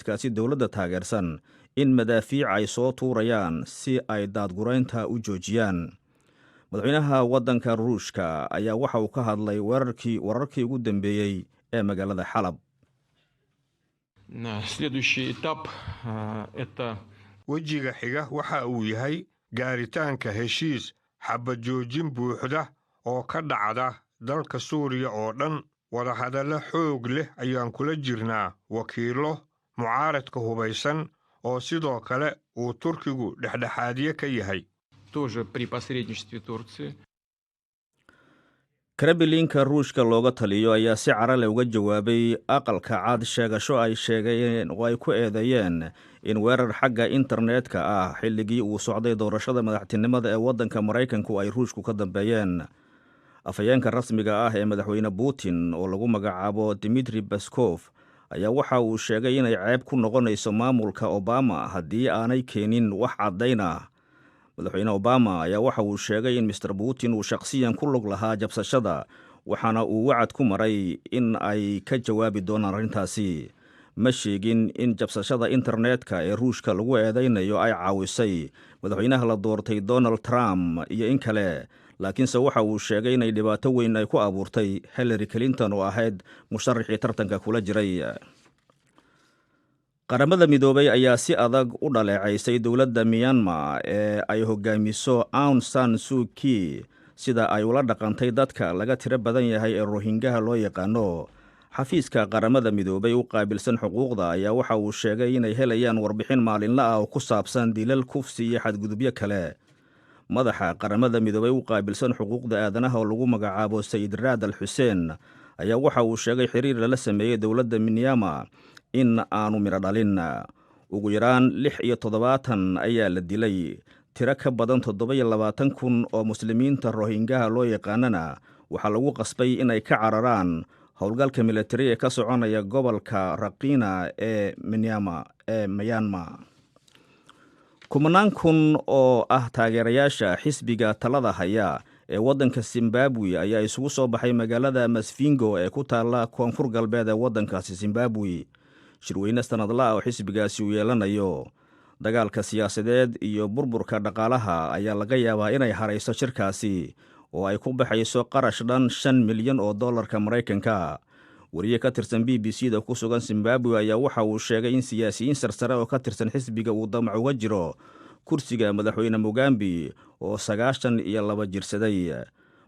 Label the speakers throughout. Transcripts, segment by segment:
Speaker 1: Kaasi dowladda taageersan in madaafiic ay soo tuurayaan si ay daadguraynta u joojiyaan. Madaxweynaha waddanka Ruushka ayaa waxa uu ka hadlay weerarkii wararkii ugu dambeeyey ee magaalada Xalab.
Speaker 2: Следующий этап это
Speaker 3: Wejiga xiga waxa uu yahay gaaritaanka heshiis xabbad joojin buuxda oo ka dhacda dalka Suuriya oo dhan. Wadahadallo xoog leh ayaan kula jirnaa wakiillo mucaaradka hubaysan oo sidoo kale uu Turkigu dhexdhexaadye ka yahay.
Speaker 2: тоже при посредничестве Турции.
Speaker 1: Kremlinka Ruushka looga taliyo ayaa si carale uga jawaabay Aqalka Cad sheegasho ay sheegeen oo ay ku eedeeyeen in weerar xagga internetka ah xilligii uu socday doorashada madaxtinimada ee waddanka Maraykanku ay Ruushku ka dambeeyeen. Afhayeenka rasmiga ah ee Madaxweyne Putin oo lagu magacaabo Dmitri Peskov ayaa waxa uu sheegay inay ceeb ku noqonayso maamulka Obama haddii aanay keenin wax caddayn ah. Madaxweyne Obama ayaa waxa uu sheegay in Mister Putin uu shakhsiyan ku lug lahaa jabsashada, waxaana uu wacad ku maray in ay ka jawaabi doonaan arrintaasi. Ma sheegin in jabsashada internetka ee Ruushka lagu eedaynayo ay caawisay madaxweynaha la doortay Donald Trump iyo in kale, laakiinse waxa uu sheegay inay dhibaato weyn ay ku abuurtay Hillary Clinton oo ahayd musharaxii tartanka kula jiray. Qaramada Midoobay ayaa si adag u dhaleecaysay dowladda Myanmar ee ay hogaamiso Aung San Suu Kyi sida ay ula dhaqantay dadka laga tiro badan yahay ee Rohingaha loo yaqaano. Xafiiska Qaramada Midoobay u qaabilsan xuquuqda ayaa waxa uu sheegay inay helayaan warbixin maalinla ah oo ku saabsan dilal, kufsi iyo xadgudubyo kale. Madaxa Qaramada Midoobay u qaabilsan xuquuqda aadanaha oo lagu magacaabo Sayid Raad Al Xuseen ayaa waxa uu sheegay xiriir lala sameeyey dowladda Myanmar in aanu midho dhalin. Ugu yaraan 76 ayaa la dilay, tiro ka badan 27,000 oo Muslimiinta Rohingaha loo yaqaanana waxaa lagu qasbay inay ka cararaan howlgalka militari ee ka soconaya gobolka Rakhine ee Myanmar. Kumanaan kun oo ah taageerayaasha xisbiga talada haya ee waddanka Zimbabwe ayaa isugu soo baxay magaalada Masvingo ee ku taalla koonfur galbeed ee waddankaasi Zimbabwe, shirweyne sanadla ah oo xisbigaasi uu yeelanayo. Dagaalka siyaasadeed iyo burburka dhaqaalaha ayaa laga yaabaa inay harayso shirkaasi oo ay ku baxayso qarash dhan 5 milyan oo dollarka Maraykanka. Wariye ka tirsan BBC da ku sugan Zimbabwe ayaa waxa uu sheegay in siyaasiyiin sarsare oo ka tirsan xisbiga uu damac uga jiro kursiga Madaxweyne Mugabe oo 92 jirsaday.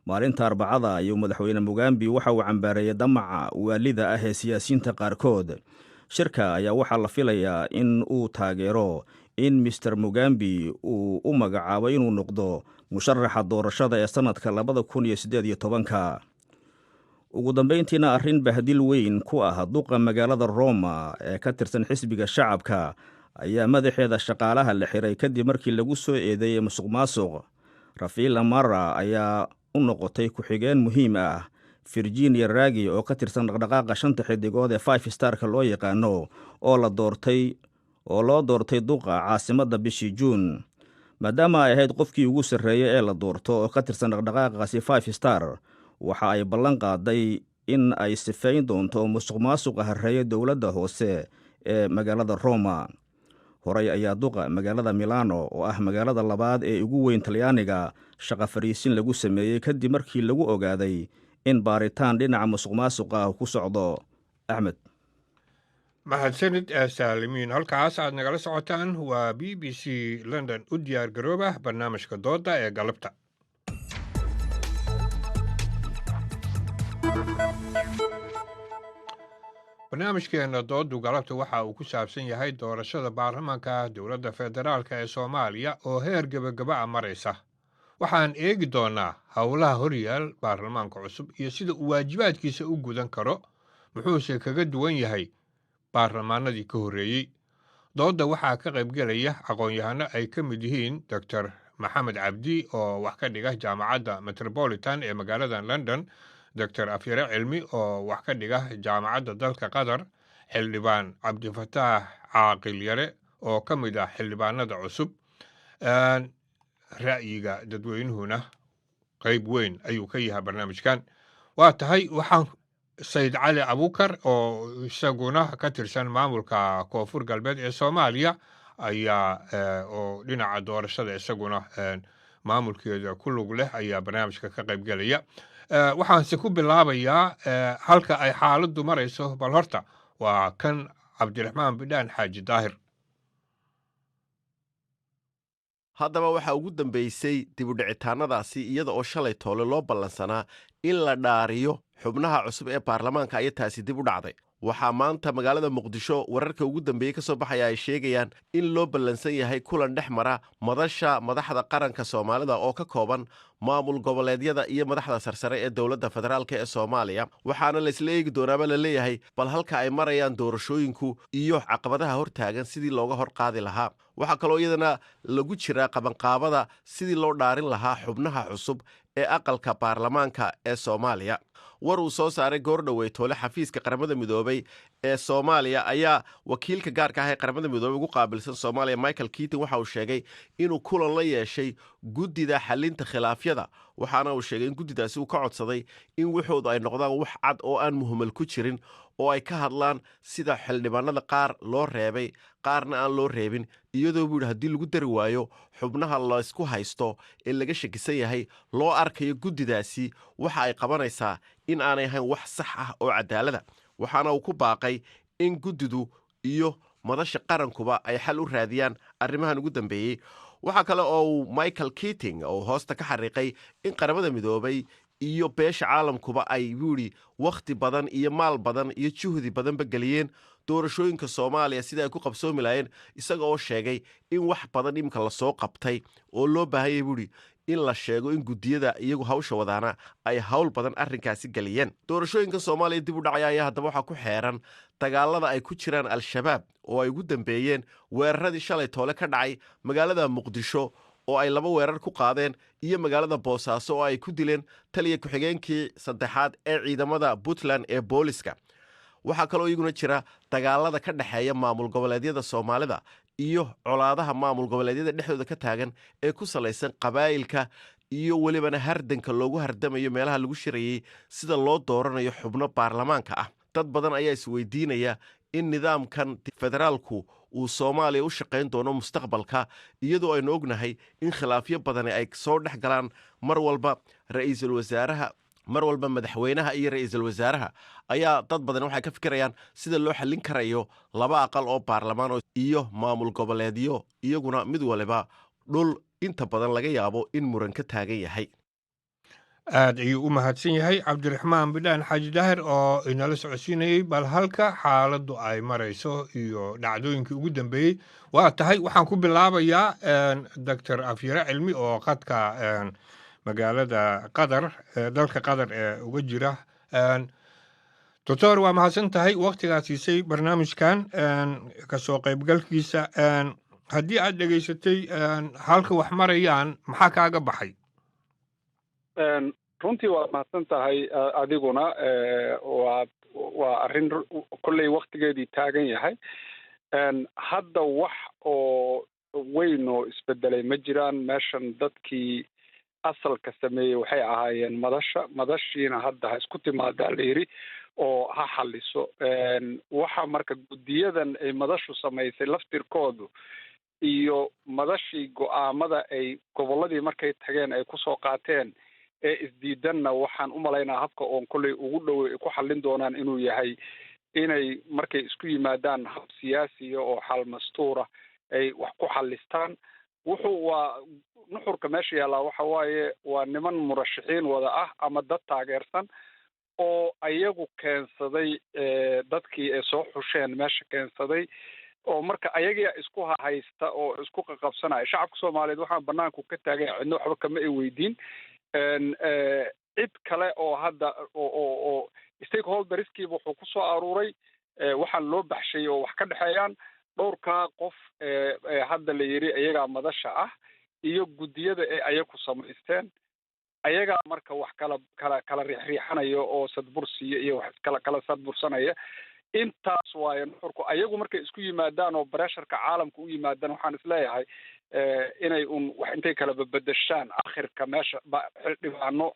Speaker 1: Maalinta Arbacada ayuu Madaxweyne Mugabe waxa uu cambaareeyey damaca waalida ah ee siyaasiyiinta qaarkood. Shirka ayaa waxaa la filayaa in uu taageero in Mister Mugabe uu u magacaabo inuu noqdo musharaxa doorashada ee sannadka 2018-ka. Ugu dambeyntiina, arrin bahdil weyn ku ah duqa magaalada Roma ee ka tirsan xisbiga Shacabka ayaa madaxeeda shaqaalaha la xiray kadib markii lagu soo eedeeyey musuq maasuq. Raffaella Marra ayaa u noqotay ku-xigeen muhiim ah Virginia Raggi oo ka tirsan Dhaqdhaqaaqa Shanta Xidigood ee Five Starka loo yaqaano oo la doortay oo loo doortay duqa caasimadda bishii Juun. Maadaama ay ahayd qofkii ugu sarreeyey ee la doorto oo ka tirsan dhaqdhaqaaqaasi Five Star, waxa ay ballan qaaday in ay sifeyn doonto musuq maasuqa harreeya dowladda hoose ee magaalada Roma. Horey ayaa duqa magaalada Milano oo ah magaalada labaad ee ugu weyn Talyaaniga shaqa fariisin lagu sameeyey kadib markii lagu ogaaday in baaritaan dhinaca musuq maasuqa ah ku socdo. Axmed.
Speaker 3: Mahadsanid, Saalimiin. Halkaas aad nagala socotaan waa BBC London. U diyaar garooba barnaamijka dooda ee galabta. Barnaamijkeena doodu galabta waxa uu ku saabsan yahay doorashada baarlamaanka dowladda federaalka ee Soomaaliya oo heer gebagaba a maraysa. Waxaan eegi doonaa howlaha horyaal baarlamaanka cusub iyo sida uu waajibaadkiisa u gudan karo, muxuuse kaga duwan yahay baarlamaanadii ka horreeyey. Doodda waxaa ka qaybgelaya aqoon-yahano ay ka mid yihiin Doctor Maxamed Cabdi oo wax ka dhiga Jaamacadda Metropolitan ee magaalada London, Doctor Afyare Cilmi oo wax ka dhiga Jaamacadda dalka Qatar, Xildhibaan Cabdifataax Caaqil Yare oo ka mid ah xildhibaanada cusub. Ra'yiga dadweynuhuna qayb weyn ayuu ka yahay barnaamijkan. Waa tahay, waxaan Sayid Cali Abuukar oo isaguna ka tirsan maamulka Koonfur Galbeed ee Soomaaliya ayaa oo dhinaca doorashada isaguna maamulkeeda ku lug leh ayaa barnaamijka ka qaybgelaya. Waxaanse ku bilaabayaa halka ay xaaladdu marayso. Bal horta waa kan Cabdiraxmaan Bidhaan Xaaji Daahir.
Speaker 4: Haddaba waxaa ugu dambaysay dibudhicitaannadaasi, iyada oo shalay toole loo ballansanaa in la dhaariyo xubnaha cusub ee baarlamaanka ayaa taasi dib u dhacday. Waxaa maanta magaalada Muqdisho wararka ugu dambeeyey ka soo baxaya ay sheegayaan in loo ballansan yahay kulan dhex mara madasha madaxda qaranka Soomaalida oo ka kooban maamul goboleedyada iyo madaxda sarsare ee dowladda federaalk ee Soomaaliya. Waxaana laysla eegi doonaaba la leeyahay bal halka ay marayaan doorashooyinku iyo caqabadaha hortaagan sidii looga hor qaadi lahaa. Waxaa kaloo iyadana lagu jiraa qabanqaabada sidii loo dhaarin lahaa xubnaha cusub ee aqalka baarlamaanka ee Soomaaliya. War uu soo saaray goordhowey toole xafiiska Qaramada Midoobay ee Soomaaliya ayaa wakiilka gaarka ah ee Qaramada Midoobey ugu qaabilsan Soomaaliya, Michael Keating, waxa uu sheegay inuu kulan la yeeshay guddida xalinta khilaafyada. Waxaana uu sheegay in guddidaasi uu ka codsaday in waxoodu ay noqdaan wax cad oo aan muhmal ku jirin, oo ay ka hadlaan sida xildhibaanada qaar loo reebay, qaarna aan loo reebin, iyadoo buu yidhi haddii lagu dari waayo xubnaha laysku haysto ee laga shakisan yahay, loo arkayo guddidaasi waxa ay qabanaysaa in aanay ahayn wax sax ah oo cadaalada. Waxaana uu ku baaqay in guddidu iyo madasha qarankuba ay xal u raadiyaan arrimahan ugu dambeeyey. Waxaa kale oo uu Michael Keating oo hoosta ka xariiqay in Qaramada Midoobay iyo beesha caalamkuba ay, buu yidhi, wakhti badan iyo maal badan iyo juhdi badanba geliyeen doorashooyinka Soomaaliya sida ay ku qabsoomi lahaayeen, isaga oo sheegay in wax badan iminka lasoo qabtay oo loo baahanyay, buu yidhi, in la sheego in guddiyada iyagu hawsha wadaana ay hawl badan arrinkaasi geliyeen. Doorashooyinka Soomaaliya dib u dhacaya ayaa haddaba waxaa ku xeeran dagaalada ay ku jiraan Al-Shabaab, oo ay ugu dambeeyeen weeraradii shalay toole ka dhacay magaalada Muqdisho oo ay laba weerar ku qaadeen, iyo magaalada Boosaaso oo ay ku dileen taliya ku-xigeenkii saddexaad ee ciidamada Puntland ee booliska. Waxaa kaloo iyaguna jira dagaalada ka dhexeeya maamul goboleedyada Soomaalida iyo colaadaha maamul goboleedyada dhexdooda ka taagan ee ku salaysan qabaa'ilka, iyo welibana hardanka loogu hardamayo meelaha lagu shirayey sida loo dooranayo xubno baarlamaanka ah. Dad badan ayaa isweydiinaya in nidaamkan federaalku uu Soomaaliya u shaqayn doono mustaqbalka, iyadoo aynu ognahay in khilaafyo badani ay soo dhex galaan mar walba ra-iisul wasaaraha, mar walba madaxweynaha iyo ra-iisul wasaaraha. Ayaa dad badan waxay ka fikirayaan sida loo xallin karayo laba aqal oo baarlamaan iyo maamul goboleedyo iyaguna mid waliba dhul inta badan laga yaabo in muran ka taagan yahay.
Speaker 3: Aad ayuu u mahadsan yahay Cabdiraxmaan Bidhaan Xaaji Daahir oo inala socodsiinayey bal halka xaaladdu ay marayso iyo dhacdooyinkii ugu dambeeyey. Waa tahay, waxaan ku bilaabayaa Doctor Afyare Cilmi oo qadka magaalada Qatar, dalka Qatar ee uga jira. Doctor, waa mahadsan tahay waktigaad siisay barnaamijkan kasoo qaybgalkiisa. Haddii aad dhegaysatay halka wax marayaan, maxaa kaaga baxay?
Speaker 5: Runtii waad mahadsan tahay adiguna. Waa arrin kolley waktigeedii taagan yahay. Hadda wax oo weyn oo isbedelay ma jiraan meeshan. Dadkii asalka sameeyey waxay ahaayeen madasha. Madashiina hadda ha isku timaadaa la yidhi oo ha xalliso waxa. Marka guddiyadan ay madashu samaysay laftirkoodu iyo madashii go'aamada ay gobolladii markay tageen ay kusoo qaateen ee isdiidanna, waxaan u malaynaa habka oon kolley ugu dhowey ay ku xallin doonaan inuu yahay inay markay isku yimaadaan hab siyaasiya oo xal mastuura ay wax ku xallistaan. Wuxuu waa nuxurka meesha yaallaa waxa waaye waa niman murashaxiin wada ah ama dad taageersan oo ayagu keensaday dadkii ay soo xusheen meesha keensaday, oo marka ayagia isku haysta oo isku qaqabsanaya. Shacabka Soomaaliyeed waxaan banaanku ka taagan yahay, cidna waxba kama ay weydiin. Cid kale oo hadda oo stakeholderskiiba wuxuu ku soo aruuray waxaan loo baxshay oo wax ka dhexeeyaan dhowrkaa qof hadda la yidhi iyagaa madasha ah iyo guddiyada ee ayaku samaysteen. Ayagaa marka wax kala kala kala riixriixanaya oo sadbursiya iyo wax kala kala sadbursanaya. Intaas waaye nuxurku. Ayagu markay isku yimaadaan oo pressureka caalamka u yimaadaan, waxaan isleeyahay inay un wax intay kala babedeshaan akhirka meesha xildhibaano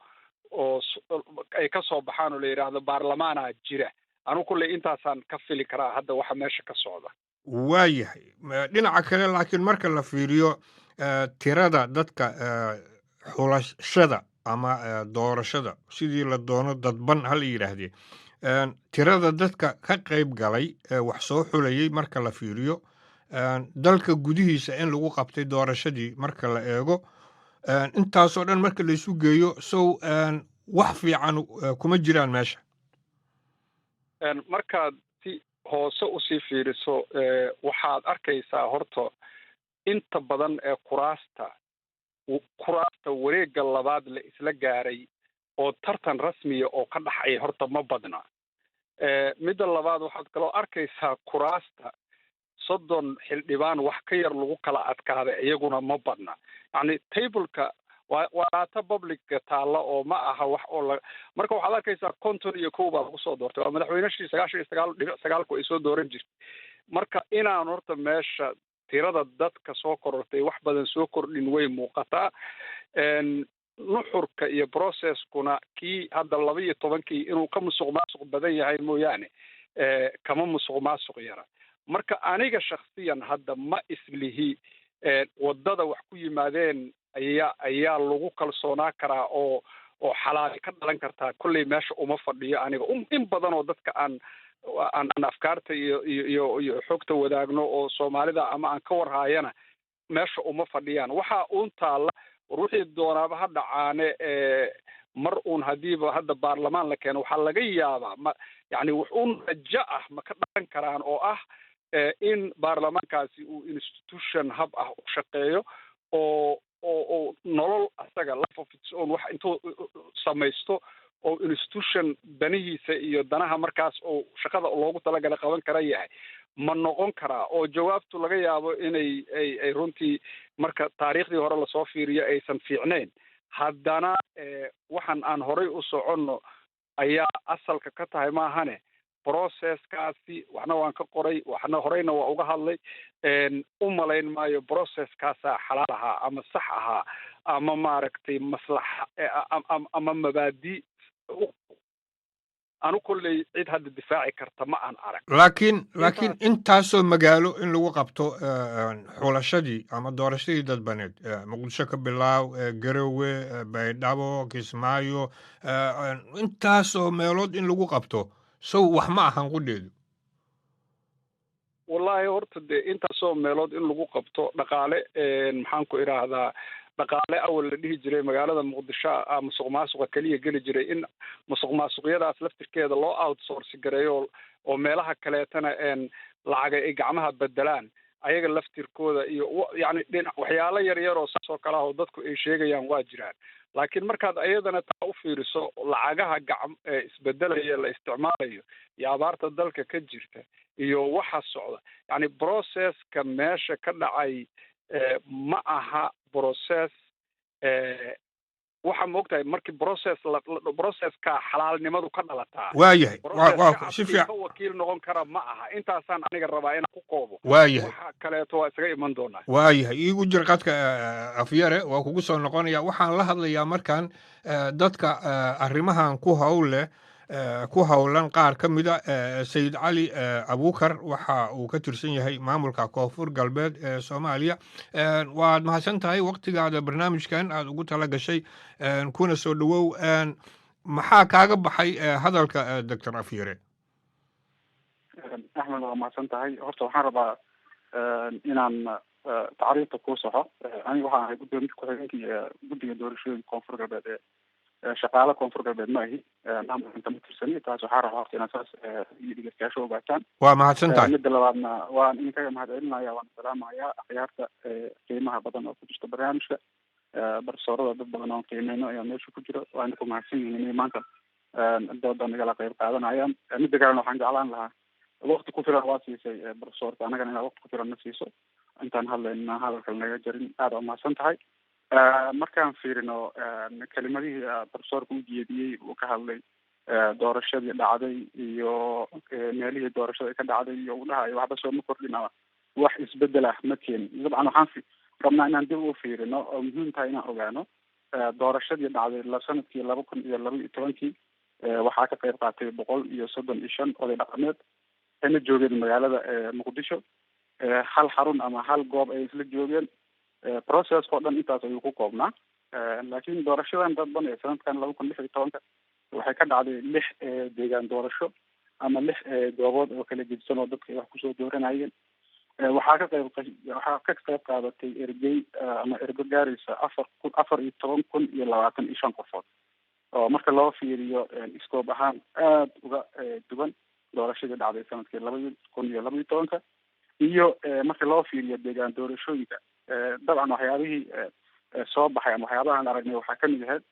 Speaker 5: Oo ay ka soo baxaan oo la yidhaahdo baarlamaanaa jira. Anu kulley intaasaan ka fili karaa hadda waxa meesha ka socda.
Speaker 3: Waayahay. Dhinaca kale laakiin marka la fiiriyo tirada dadka xulashada ama doorashada, sidii la doono dadban ha la yidhaahdee, tirada dadka ka qayb galay ee wax soo xulayay marka la fiiriyo, dalka gudihiisa in lagu qabtay doorashadii marka la eego, intaasoo dhan marka laysu geeyo, sow wax fiican kuma jiraan meesha?
Speaker 5: Markaad si hoose usii fiiriso, waxaad arkaysaa horta inta badan ee kuraasta wareegga labaad la isla gaaray oo tartan rasmiya oo ka dhaxay horta ma badna. Midda labaad, waxaad kaloo arkaysaa kuraasta 30 xildhibaan wax ka yar lagu kala adkaaday, iyaguna ma badna. Yacni tableka waa data publicka taalla oo ma aha wax oo la. Marka waxaad arkaysaa 51 baa lagu soo doortay, waa madaxweyneshii 99.9ku ay soo dooran jirtay. Marka inaan horta meesha tirada dadka soo korortay wax badan soo kordhin way muuqataa. Nuxurka iyo processkuna kii hadda 12-kii inuu ka musuq maasuq badan yahay mooyaane, kama musuq maasuq yara. Marka aniga shaksiyan hadda ma islihi waddada wax ku yimaadeen ayaa lagu kalsoonaa karaa oo xalaali ka dhalan kartaa. Kolley meesha uma fadhiyo aniga. In badan oo dadka aan afkaarta iyo xogta wadaagno oo Soomaalida ama aan ka warhaayana meesha uma fadhiyaan. Waxaa uun taalla, war wixii doonaaba ha dhacaane, mar uun haddiiba hadda baarlamaan la keeno, waxaa laga yaabaa ma yacni wax uun rajo ah ma ka dhalan karaan oo ah in baarlamaankaasi uu institution hab ah u shaqeeyo oo nolol asaga life of its own wax intuu samaysto oo institution danihiisa iyo danaha markaas oo shaqada loogu talagalay qaban kara yahay ma noqon karaa? Oo jawaabtu laga yaabo inay ay runtii marka taariikhdii hore lasoo fiiriyo aysan fiicnayn. Haddana waxaan aan horay u soconno ayaa asalka ka tahay maahane. Processkaasi waxna waan ka qoray, waxna horeyna waa uga hadlay. U malayn maayo processkaasaa xalaal ahaa ama sax ahaa ama maaragtay maslaxa ama mabaadi. Anu kolley cid hadda difaaci karta ma aan arag.
Speaker 3: Laakiin intaasoo magaalo in lagu qabto xulashadii ama doorashadii dadbaneed, Muqdisho ka bilaaw, Garowe, Baydhabo, Kismaayo, intaasoo meelood in lagu qabto, sow wax ma ahan qudheedu?
Speaker 5: Wallaahi horta dee intaasoo meelood in lagu qabto, dhaqaale, maxaan ku idhaahdaa, dhaqaale awal la dhihi jiray magaalada Muqdisho a musuq maasuqa keliya geli jiray, in musuq maasuqyadaas laftirkeeda loo outsource gareeyo oo meelaha kaleetana lacaga ay gacmaha bedelaan ayaga laftirkooda iyo yacni dhinac waxyaalo yar yar oo saas oo kale ah oo dadku ay sheegayaan waa jiraan. Laakiin markaad ayadana taa u fiiriso, lacagaha gacm isbedelaya la isticmaalayo iyo abaarta dalka ka jirta iyo waxa socda, yacni processka meesha ka dhacay ma aha process. Waxa ma ogtahay markii process processka xalaalnimadu ka dhalataa?
Speaker 3: Waayahay, waa si fiican.
Speaker 5: Ka wakiil noqon kara ma aha. Intaasaan aniga rabaa inaan ku koobo.
Speaker 3: Waayahay.
Speaker 5: Waxa kaleeto waa isaga iman doonaa.
Speaker 3: Waayahay, iigu jir qadka, Afyare, waa kugu soo noqonaya. Waxaan la hadlayaa markan dadka arrimahan ku hawl leh, ku howlan qaar ka mida. Sayid Cali Abuukar waxa uu ka tirsan yahay maamulka Koonfur Galbeed ee Soomaaliya. Waad mahadsan tahay waqtigaada barnaamijkan aad ugu tala gashay, kuna soo dhowow. Maxaa kaaga baxay hadalka Doctor Afyare?
Speaker 6: Axmed, waa mahadsan tahay. Horta waxaan rabaa inaan tacriifta kuu saxo. Aniga waxaan ahay guddoomiye ku-xigeenkii guddiga doorashooyinka Koonfur Galbeed ee shaqaale Koonfur Galbeed ma ahi, maamulka ma tirsani. Taas waxaa rabaa horta inaad saas iyo dhegeystayaasha ogaataan.
Speaker 3: Waa mahadsan tahay.
Speaker 6: Midda labaadna, waan idinkaga mahad celinaya, waan salaamayaa akhyaarta qiimaha badan oo ku jirta barnaamijka, barsoorada, dad badan oon qiimeyno ayaa meesha ku jira. Waana ku mahadsan yihiin inay maanta dooda nagala qayb qaadanayaan. Midda kalena, waxaan jeclaan lahaa waqti ku filan waa siisay profesorka, annagana inaad waqti ku filan na siiso intaan hadlayna, hadalka naga jarin. Aada umahadsan tahay. Markaan fiirino kelimadihii profesorka u jeediyey, uu ka hadlay doorashadii dhacday iyo meelihii doorashada ka dhacday iyo uu dhahayo waxba sooma kordhin ama wax isbedel ah ma keenin, dabcan waxaan rabnaa inaan dib u fiirino oo muhiim tahay inaan ogaano Doorashadii dhacday sanadkii 2012-kii waxaa ka qayb qaatay 135 oday dhaqameed, waxayna joogeen magaalada Muqdisho, hal xarun ama hal goob ay isla joogeen. Processka oo dhan intaas ayuu ku koobnaa. Laakiin doorashadan dadban ee sanadkan 2016-ka waxay ka dhacday lix deegaan doorasho ama lix goobood oo kala gedisan oo dadka ay wax kusoo dooranayeen. Waxaa ka qayb qaadatay ergey ama ergo gaaraysa 4 kun, 14,025 qofood, oo marka loo fiiriyo scope ahaan aada uga duwan doorashadii dhacday sanadkii 2012-ka iyo marka loo fiiriyo deegaan doorashooyinka. Dabcan waxyaabihii soo baxay ama waxyaabahan aragnay waxaa kamid ahayd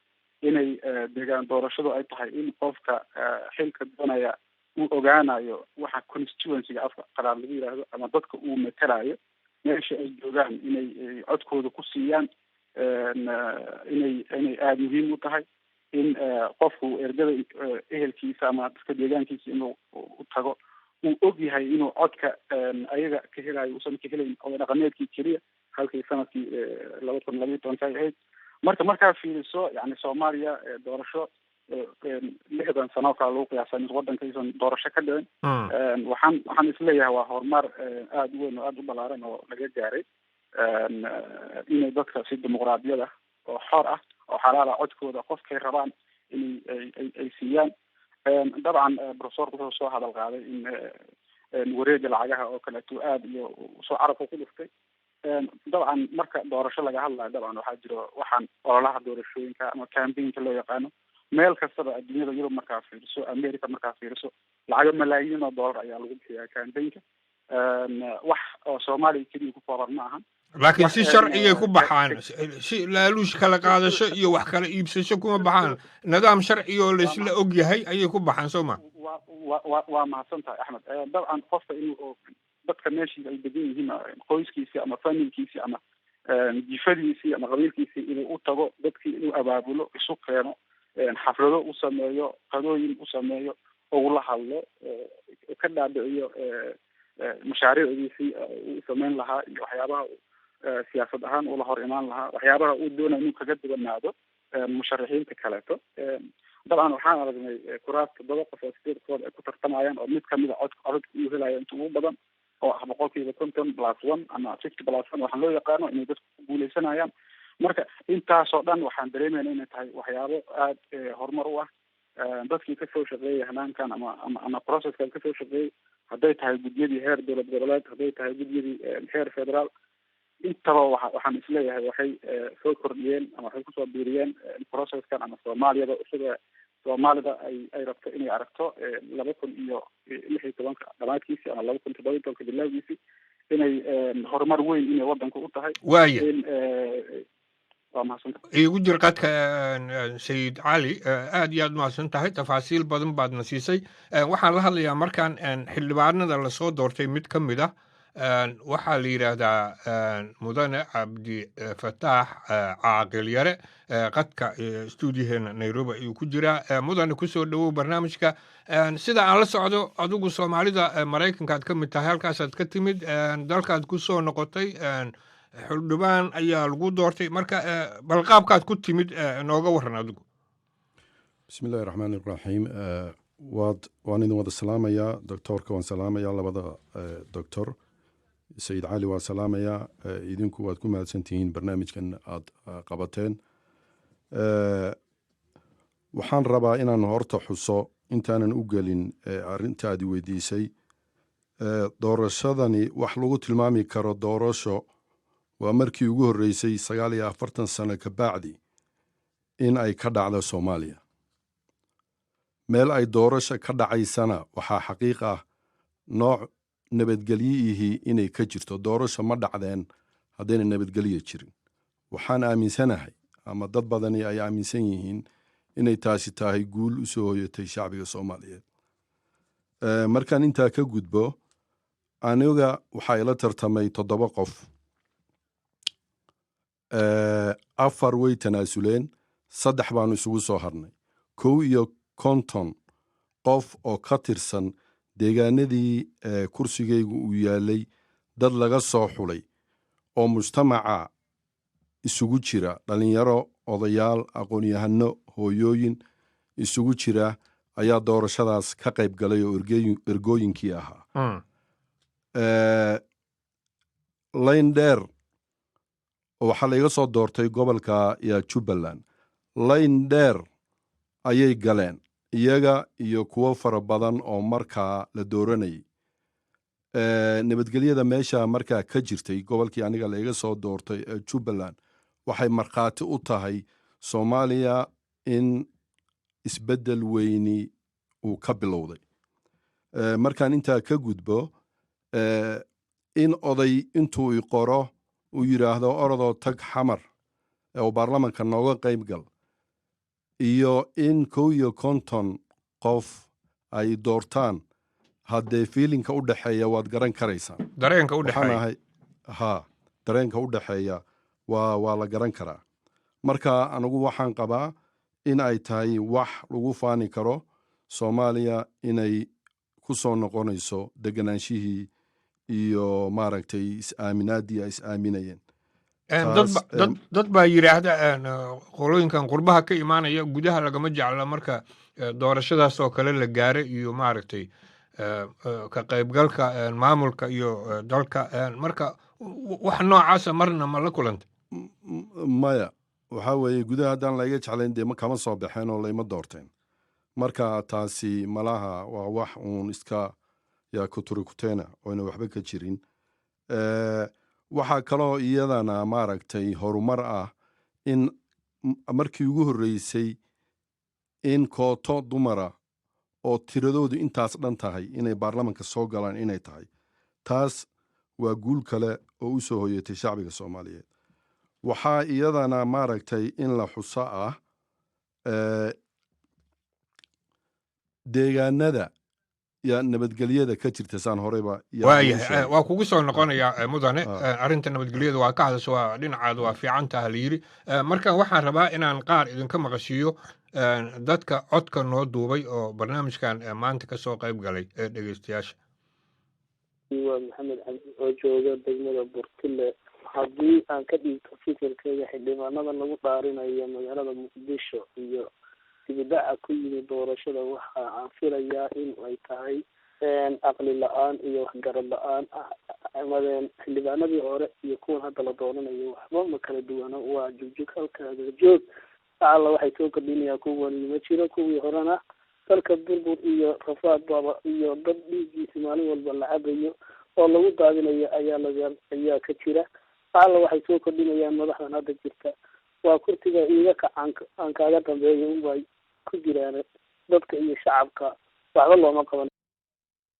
Speaker 6: inay deegaan doorashadu ay tahay in qofka xilka doonaya uu ogaanayo waxa constituency-ga afka qalaad lagu yiraahdo ama dadka uu matalayo meesha ay joogaan inay codkooda ku siiyaan, inay aada muhiim u tahay in qofku ergada ehelkiisa ama dadka deegaankiisa inuu u tago, uu og yahay inuu codka ayaga ka helayo, uusan ka helayn oday dhaqameedkii keliya halkii sanadkii 2012-ka ay ahayd. Marka markaa fiiriso, yani Soomaaliya doorasho 60 sano oo kale lagu qiyaasa in waddanka aysan doorasho ka dhicin, waxaan isleeyahay waa horumar aada u weyn oo aada u ballaaran oo laga gaaray inay dadka si dimuqraadiyada oo xor ah oo xalaal ah codkooda qofkay rabaan inay ay siiyaan. Dabcan professorku wuxuu soo hadal qaaday in wareega lacagaha oo kaleeto aada iyo soo carabka ku dhuftay. Dabcan marka doorasho laga hadlayo, dabcan waxaa jiro waxaan ololaha doorashooyinka ama campaignka loo yaqaano. Meel kastaba adduunyada, Yurub markaa fiiriso, America markaa fiiriso, lacago malaayiin oo dollar ayaa lagu bixiyaa campaignka. Wax oo Soomaaliya keliya ku kooban ma ahan.
Speaker 3: Laakiin si sharcigay ku baxaan, si laaluush kala qaadasho iyo wax kala iibsasho kuma baxaan. Nidaam sharci oo laisla og yahay ayay ku baxaan, soo ma?
Speaker 6: Wa wa wa waa mahadsan tahay, Axmed. Dabcan qofka inuu dadka meeshii ay degan yihiin, qoyskiisii ama familkiisii ama jifadiisii ama qabiilkiisii, inuu u tago dadkii, inuu abaabulo, isu keeno, xaflado u sameeyo, qadooyin u sameeyo, ugula hadlo, ka dhaadhiciyo mashaariicdiisii uu sameyn lahaa iyo waxyaabaha siyaasad ahaan ula hor imaan lahaa, waxyaabaha uu doonayo inuu kaga duwanaado musharaxiinta kaleeto. Dabcan waxaan aragnay kuraas toddoba qof oo sideed qofood ay ku tartamayaan oo mid kamid a codka codadka uu helayo inta ugu badan oo ah 50% plus one ama 50+1 waxaan loo yaqaano inay dadku ku guuleysanayaan. Marka intaasoo dhan waxaan dareemayna inay tahay waxyaabo aada horumar u ah. Dadkii kasoo shaqeeyay hanaankan ama processkan kasoo shaqeeyey, hadday tahay guddiyadii heer dowlad goboleed, hadday tahay guddiyadii heer federaal, intaba waxaan isleeyahay waxay soo kordhiyeen ama waxay kusoo biiriyeen processkan ama Soomaaliyada isaga Soomaalida ay rabto inay aragto 2016-ka dhamaadkiisi ama 2017-ka bilowgiisi, inay horumar weyn inay waddanka u tahay.
Speaker 3: Waaya.
Speaker 6: In waa mahadsanta.
Speaker 3: Iigu jir qadka, Sayid Cali. Aad iyo aad mahadsan tahay, tafaasiil badan baadna siisay. Waxaan la hadlayaa markaan xildhibaanada lasoo doortay mid ka mid ah. Waxaa la yidhaahdaa mudane Cabdi Fataax Caaqil Yare. Qadka stuudiyaheena Nairobi ayuu ku jiraa. Mudane, kusoo dhowow barnaamijka. Sida aan la socdo, adigu Soomaalida Maraykankaad ka mid tahay, halkaasaad ka timid, dalkaad ku soo noqotay, xildhibaan ayaa lagu doortay. Marka bal qaabkaad ku timid nooga waran adigu.
Speaker 7: Bismi illahi raxmaan iraxiim. Waan idin wada salaamayaa. Doctoorka waan salaamayaa, labada doctor, Sayid Cali waan salaamayaa. Idinku waad ku mahadsantihiin barnaamijkan aad qabateen. Waxaan rabaa inaan horta xuso, intaanan u gelin arrintaadi weydiisay, doorashadani wax lagu tilmaami karo doorasho waa markii ugu horreysay 49 sano ka bacdi in ay ka dhacdo Soomaaliya. Meel ay doorasho ka dhacaysana waxaa xaqiiq ah nooc nabadgelyihii inay ka jirto. Doorasho ma dhacdeen haddayna nabadgelyo jirin. Waxaan aaminsanahay ama dad badani ay aaminsan yihiin inay taasi tahay guul u soo hoyatay shacbiga Soomaaliyeed. Markaan intaa ka gudbo, aniga waxaa ila tartamay toddoba qof. Afar way tanaasuleen, saddex baanu isugu soo harnay. 51 qof oo ka tirsan deegaanadii kursigaygu uu yaalay, dad laga soo xulay oo mujtamaca isugu jira dhalinyaro, odayaal, aqoon-yahano, hooyooyin isugu jira ayaa doorashadaas ka qayb galay oo ergooyinkii ahaa. Layn dheer waxaa laiga soo doortay gobolka ya Jubbaland. Layn dheer ayay galeen iyaga iyo kuwo fara badan oo markaa la dooranayay. Nabadgelyada meesha markaa ka jirtay gobolkii aniga laiga soo doortay ee Jubbaland waxay markhaati u tahay Soomaaliya in isbeddel weyni uu ka bilowday. Markaan intaa ka gudbo, in oday intuu i qoro uu yidhaahdo, "Orodoo tag Xamar oo baarlamanka nooga qayb gal," iyo in 51 qof ay doortaan, haddee feeling-ka u dhexeeya waad garan karaysaa.
Speaker 3: Dareenka u dhexeeya.
Speaker 7: Ha, dareenka u dhexeeya waa la garan karaa. Marka anigu waxaan qabaa in ay tahay wax lagu faani karo Soomaaliya inay ku soo noqonayso degenaanshihii iyo maaragtay is-aaminaaddii ay is-aaminayeen.
Speaker 3: Dad baa yidhaahda qolooyinkan qurbaha ka imaanaya gudaha lagama jecla marka doorashadaas oo kale la gaaray iyo maaragtay ka qaybgalka maamulka iyo dalka. Marka wax noocaasa marna ma la kulanta?
Speaker 7: Maya, waxaa weeye gudaha haddaan layga jeclayn dee ma kama soo baxeen oo layma doorteen. Marka taasi malaha waa wax uun iska yaa kuturikuteena oyna waxba ka jirin. Waxaa kaloo iyadana maaragtay horumar ah in markii ugu horreysay in kooto dumara oo tiradoodu intaas dhan tahay inay baarlamanka soo galaan inay tahay. Taas waa guul kale oo u soo hoyatay shacbiga Soomaaliyeed. Waxaa iyadana maaragtay in la xuso ah deegaanada ya nabadgelyada ka jirta saan horeyba.
Speaker 3: Waayahay, waa kugu soo noqonayaa, mudane. Arrinta nabadgelyada waa ka hadasho, waa dhinacaada waa fiican taha la yidhi. Marka waxaan rabaa inaan qaar idinka maqashiiyo dadka codka noo duubay oo barnaamijkan maanta ka soo qayb galay ee dhegeystayaasha.
Speaker 8: Waa Maxamed Cabdi oo jooga degmada Burtile. Haddii aan ka dhiibto fikirkeyga xildhibaanada lagu dhaarinayo magaalada Muqdisho iyo dibidhaca ku yimid doorashada, waxa aan filayaa in ay tahay aqli la-aan iyo waxgarad la-aan amadeen. Xildhibaanadii hore iyo kuwan hadda la dooranayo waxba ma kala duwano, waa jugjug halkaaga joog. Alla waxay soo kordhinayaa kuwani ma jiro. Kuwii horena dalka burbur iyo rafaad baba iyo dad dhiiggiisi maalin walba la cabayo oo lagu daadinayo ayaa laga ayaa ka jira. Alla waxay soo kordhinayaan madaxdan hadda jirta waa kursiga iiga kac aan kaaga dambeeyo unbay ku jiraan. Dadka iyo shacabka waxba looma qaban.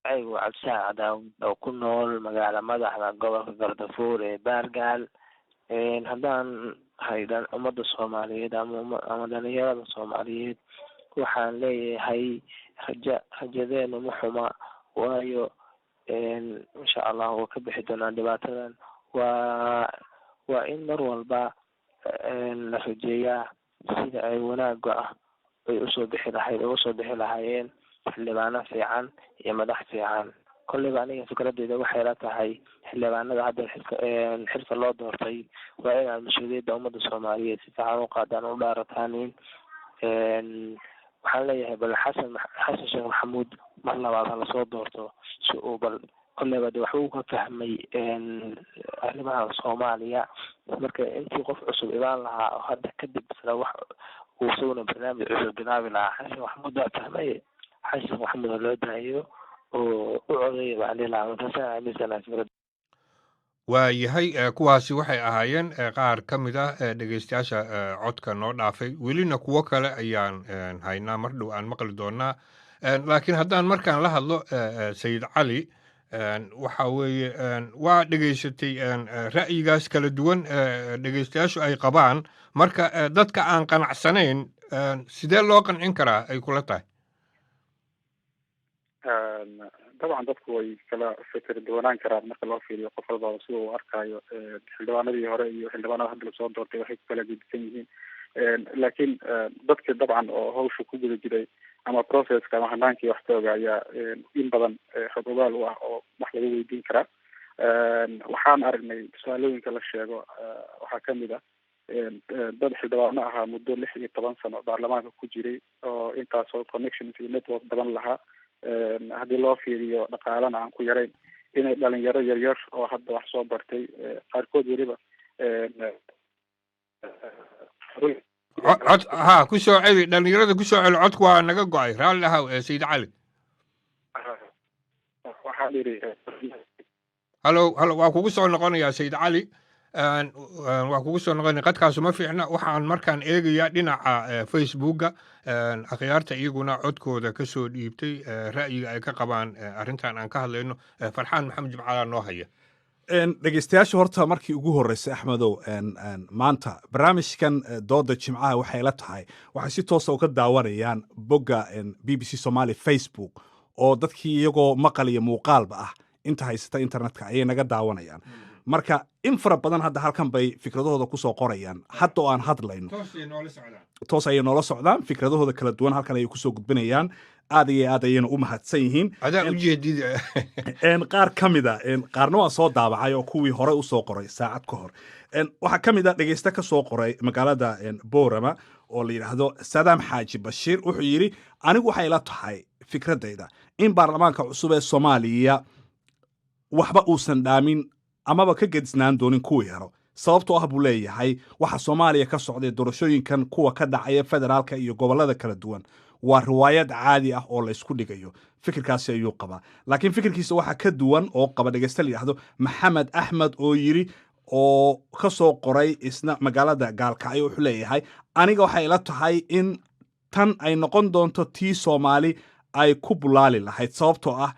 Speaker 9: Aygu Cabdisax Cadaawud oo ku nool magaala madaxda gobolka Gardafuur ee Baargaal. Haddaan haydan ummadda Soomaaliyeed ama dhalinyarada Soomaaliyeed, waxaan leeyahay raja, rajadeenu ma xuma, waayo insha Allah waa ka bixi doonaa dhibaatadan. Waa in mar walba la rajeeyaa sida ay wanaaga ah ay usoo bixi lahayd, uga soo bixi lahaayeen xildhibaano fiican iyo madax fiican. Kolleyba aniga fikradeyda waxay la tahay xildhibaanada hadda xilka loo doortay waa inaad mas-uuliyadda ummadda Soomaaliyeed si fiican u qaadaan, u dhaarataanin. Waxaan leeyahay bal Xasan Sheekh Maxamuud mar labaad ha lasoo doorto si uu bal kolleyba de waxbuu ka fahmay arrimaha Soomaaliya. Marka intii qof cusub imaan lahaa oo hadda kadib isla wax uu isaguna barnaamij cusub bilaabi lahaa, Xasan Sheekh Maxamuud baa fahmay. Xasan Sheekh Maxamuud ha loo daayo oo u codeeya baan dhihi lahaa. Markaasaan aaminsanahay fikrad.
Speaker 3: Waayahay, kuwaasi waxay ahaayeen qaar ka mid ah dhegeystayaasha codka noo dhaafay. Welina kuwo kale ayaan haynaa, mar dhow aan maqli doonaa. Laakiin haddaan markaan la hadlo Sayid Cali, waxa weeye waa dhegeysatay ra'yigaas kala duwan dhegeystayaashu ay qabaan. Marka dadka aan qanacsanayn sidee loo qancin karaa ay kula tahay?
Speaker 6: Dabcan dadku way kala fikir duwanaan karaan. Marka loo fiiriyo qof walbaba sida uu arkaayo xildhibaanadii hore iyo xildhibaanada hadda lasoo doortay, waxay ku kala gedisan yihiin. Laakiin dadki dabcan oo hawsha ku guda jiray ama process-ka ama hanaankii wax ka oga ayaa in badan xog ogaal u ah oo wax laga weydiin karaa. Waxaan aragnay tusaalooyinka la sheego waxaa kamid ah Dad xildhibaano ahaa muddo 16 sano baarlamaanka ku jiray oo intaasoo connections iyo network badan lahaa, haddii loo fiiriyo dhaqaalana aan ku yarayn, inay dhalinyaro yaryar oo hadda wax soo bartay qaarkood weliba
Speaker 3: Cod ha ku soo celi, dhalinyarada ku soo celi. Codku waa naga go'ay, raalli ahaw, Sayid Cali.
Speaker 6: Waxaan yidhi
Speaker 3: Halo, halo, waa kugu soo noqonayaa, Sayid Cali, waa kugu soo noqonaya. Qadkaasu ma fiicna. Waxaan markaan eegayaa dhinaca Facebooka, akhyaarta iyaguna codkooda ka soo dhiibtay, ra'yiga ay ka qabaan arrintan aan ka hadlayno. Farxaan Maxamed Jimcaalaa noo haya.
Speaker 10: Dhegeystayaasha, horta markii ugu horreysay, Axmedow, maanta barnaamijkan Dooda Jimcaha waxay la tahay waxay si toosa uga daawanayaan bogga BBC Somali Facebook, oo dadkii iyagoo maqal iyo muuqaalba ah inta haysata internetka ayay naga daawanayaan. Marka in fara badan hadda halkan bay fikradahooda kusoo qorayaan hadda oo aan hadlayno. Toos ayay noola socdaan, fikradahooda kala duwan halkan ayay kusoo gudbinayaan. Aad iyo aad ayayna u mahadsan yihiin.
Speaker 3: Adaa ujeedid.
Speaker 10: Qaar ka mida, qaarna waa soo daabacay oo kuwii hore usoo qoray saacad ka hor. Waxaa ka mid a dhegeyste ka soo qoray magaalada Boorama oo la yidhaahdo Sadaam Xaaji Bashiir. Wuxuu yidhi: "Anigu waxay la tahay fikradayda in baarlamaanka cusub ee Soomaaliya waxba uusan dhaamin amaba ka gedisnaan doonin kuwii hero, sababtoo ah," buu leeyahay, "waxa Soomaaliya ka socday, doorashooyinkan kuwa ka dhacaya federaalka iyo gobollada kala duwan, waa riwaayad caadi ah oo laysku dhigayo." Fikirkaasi ayuu qabaa, laakiin fikirkiisa waxaa ka duwan oo qaba dhegeyste la yidhaahdo Maxamed Axmed oo yidhi, oo ka soo qoray isna magaalada Gaalkacyo. Wuxuu leeyahay: "Aniga waxay ila tahay in tan ay noqon doonto tii Soomaali ay ku bulaali lahayd, sababtoo ah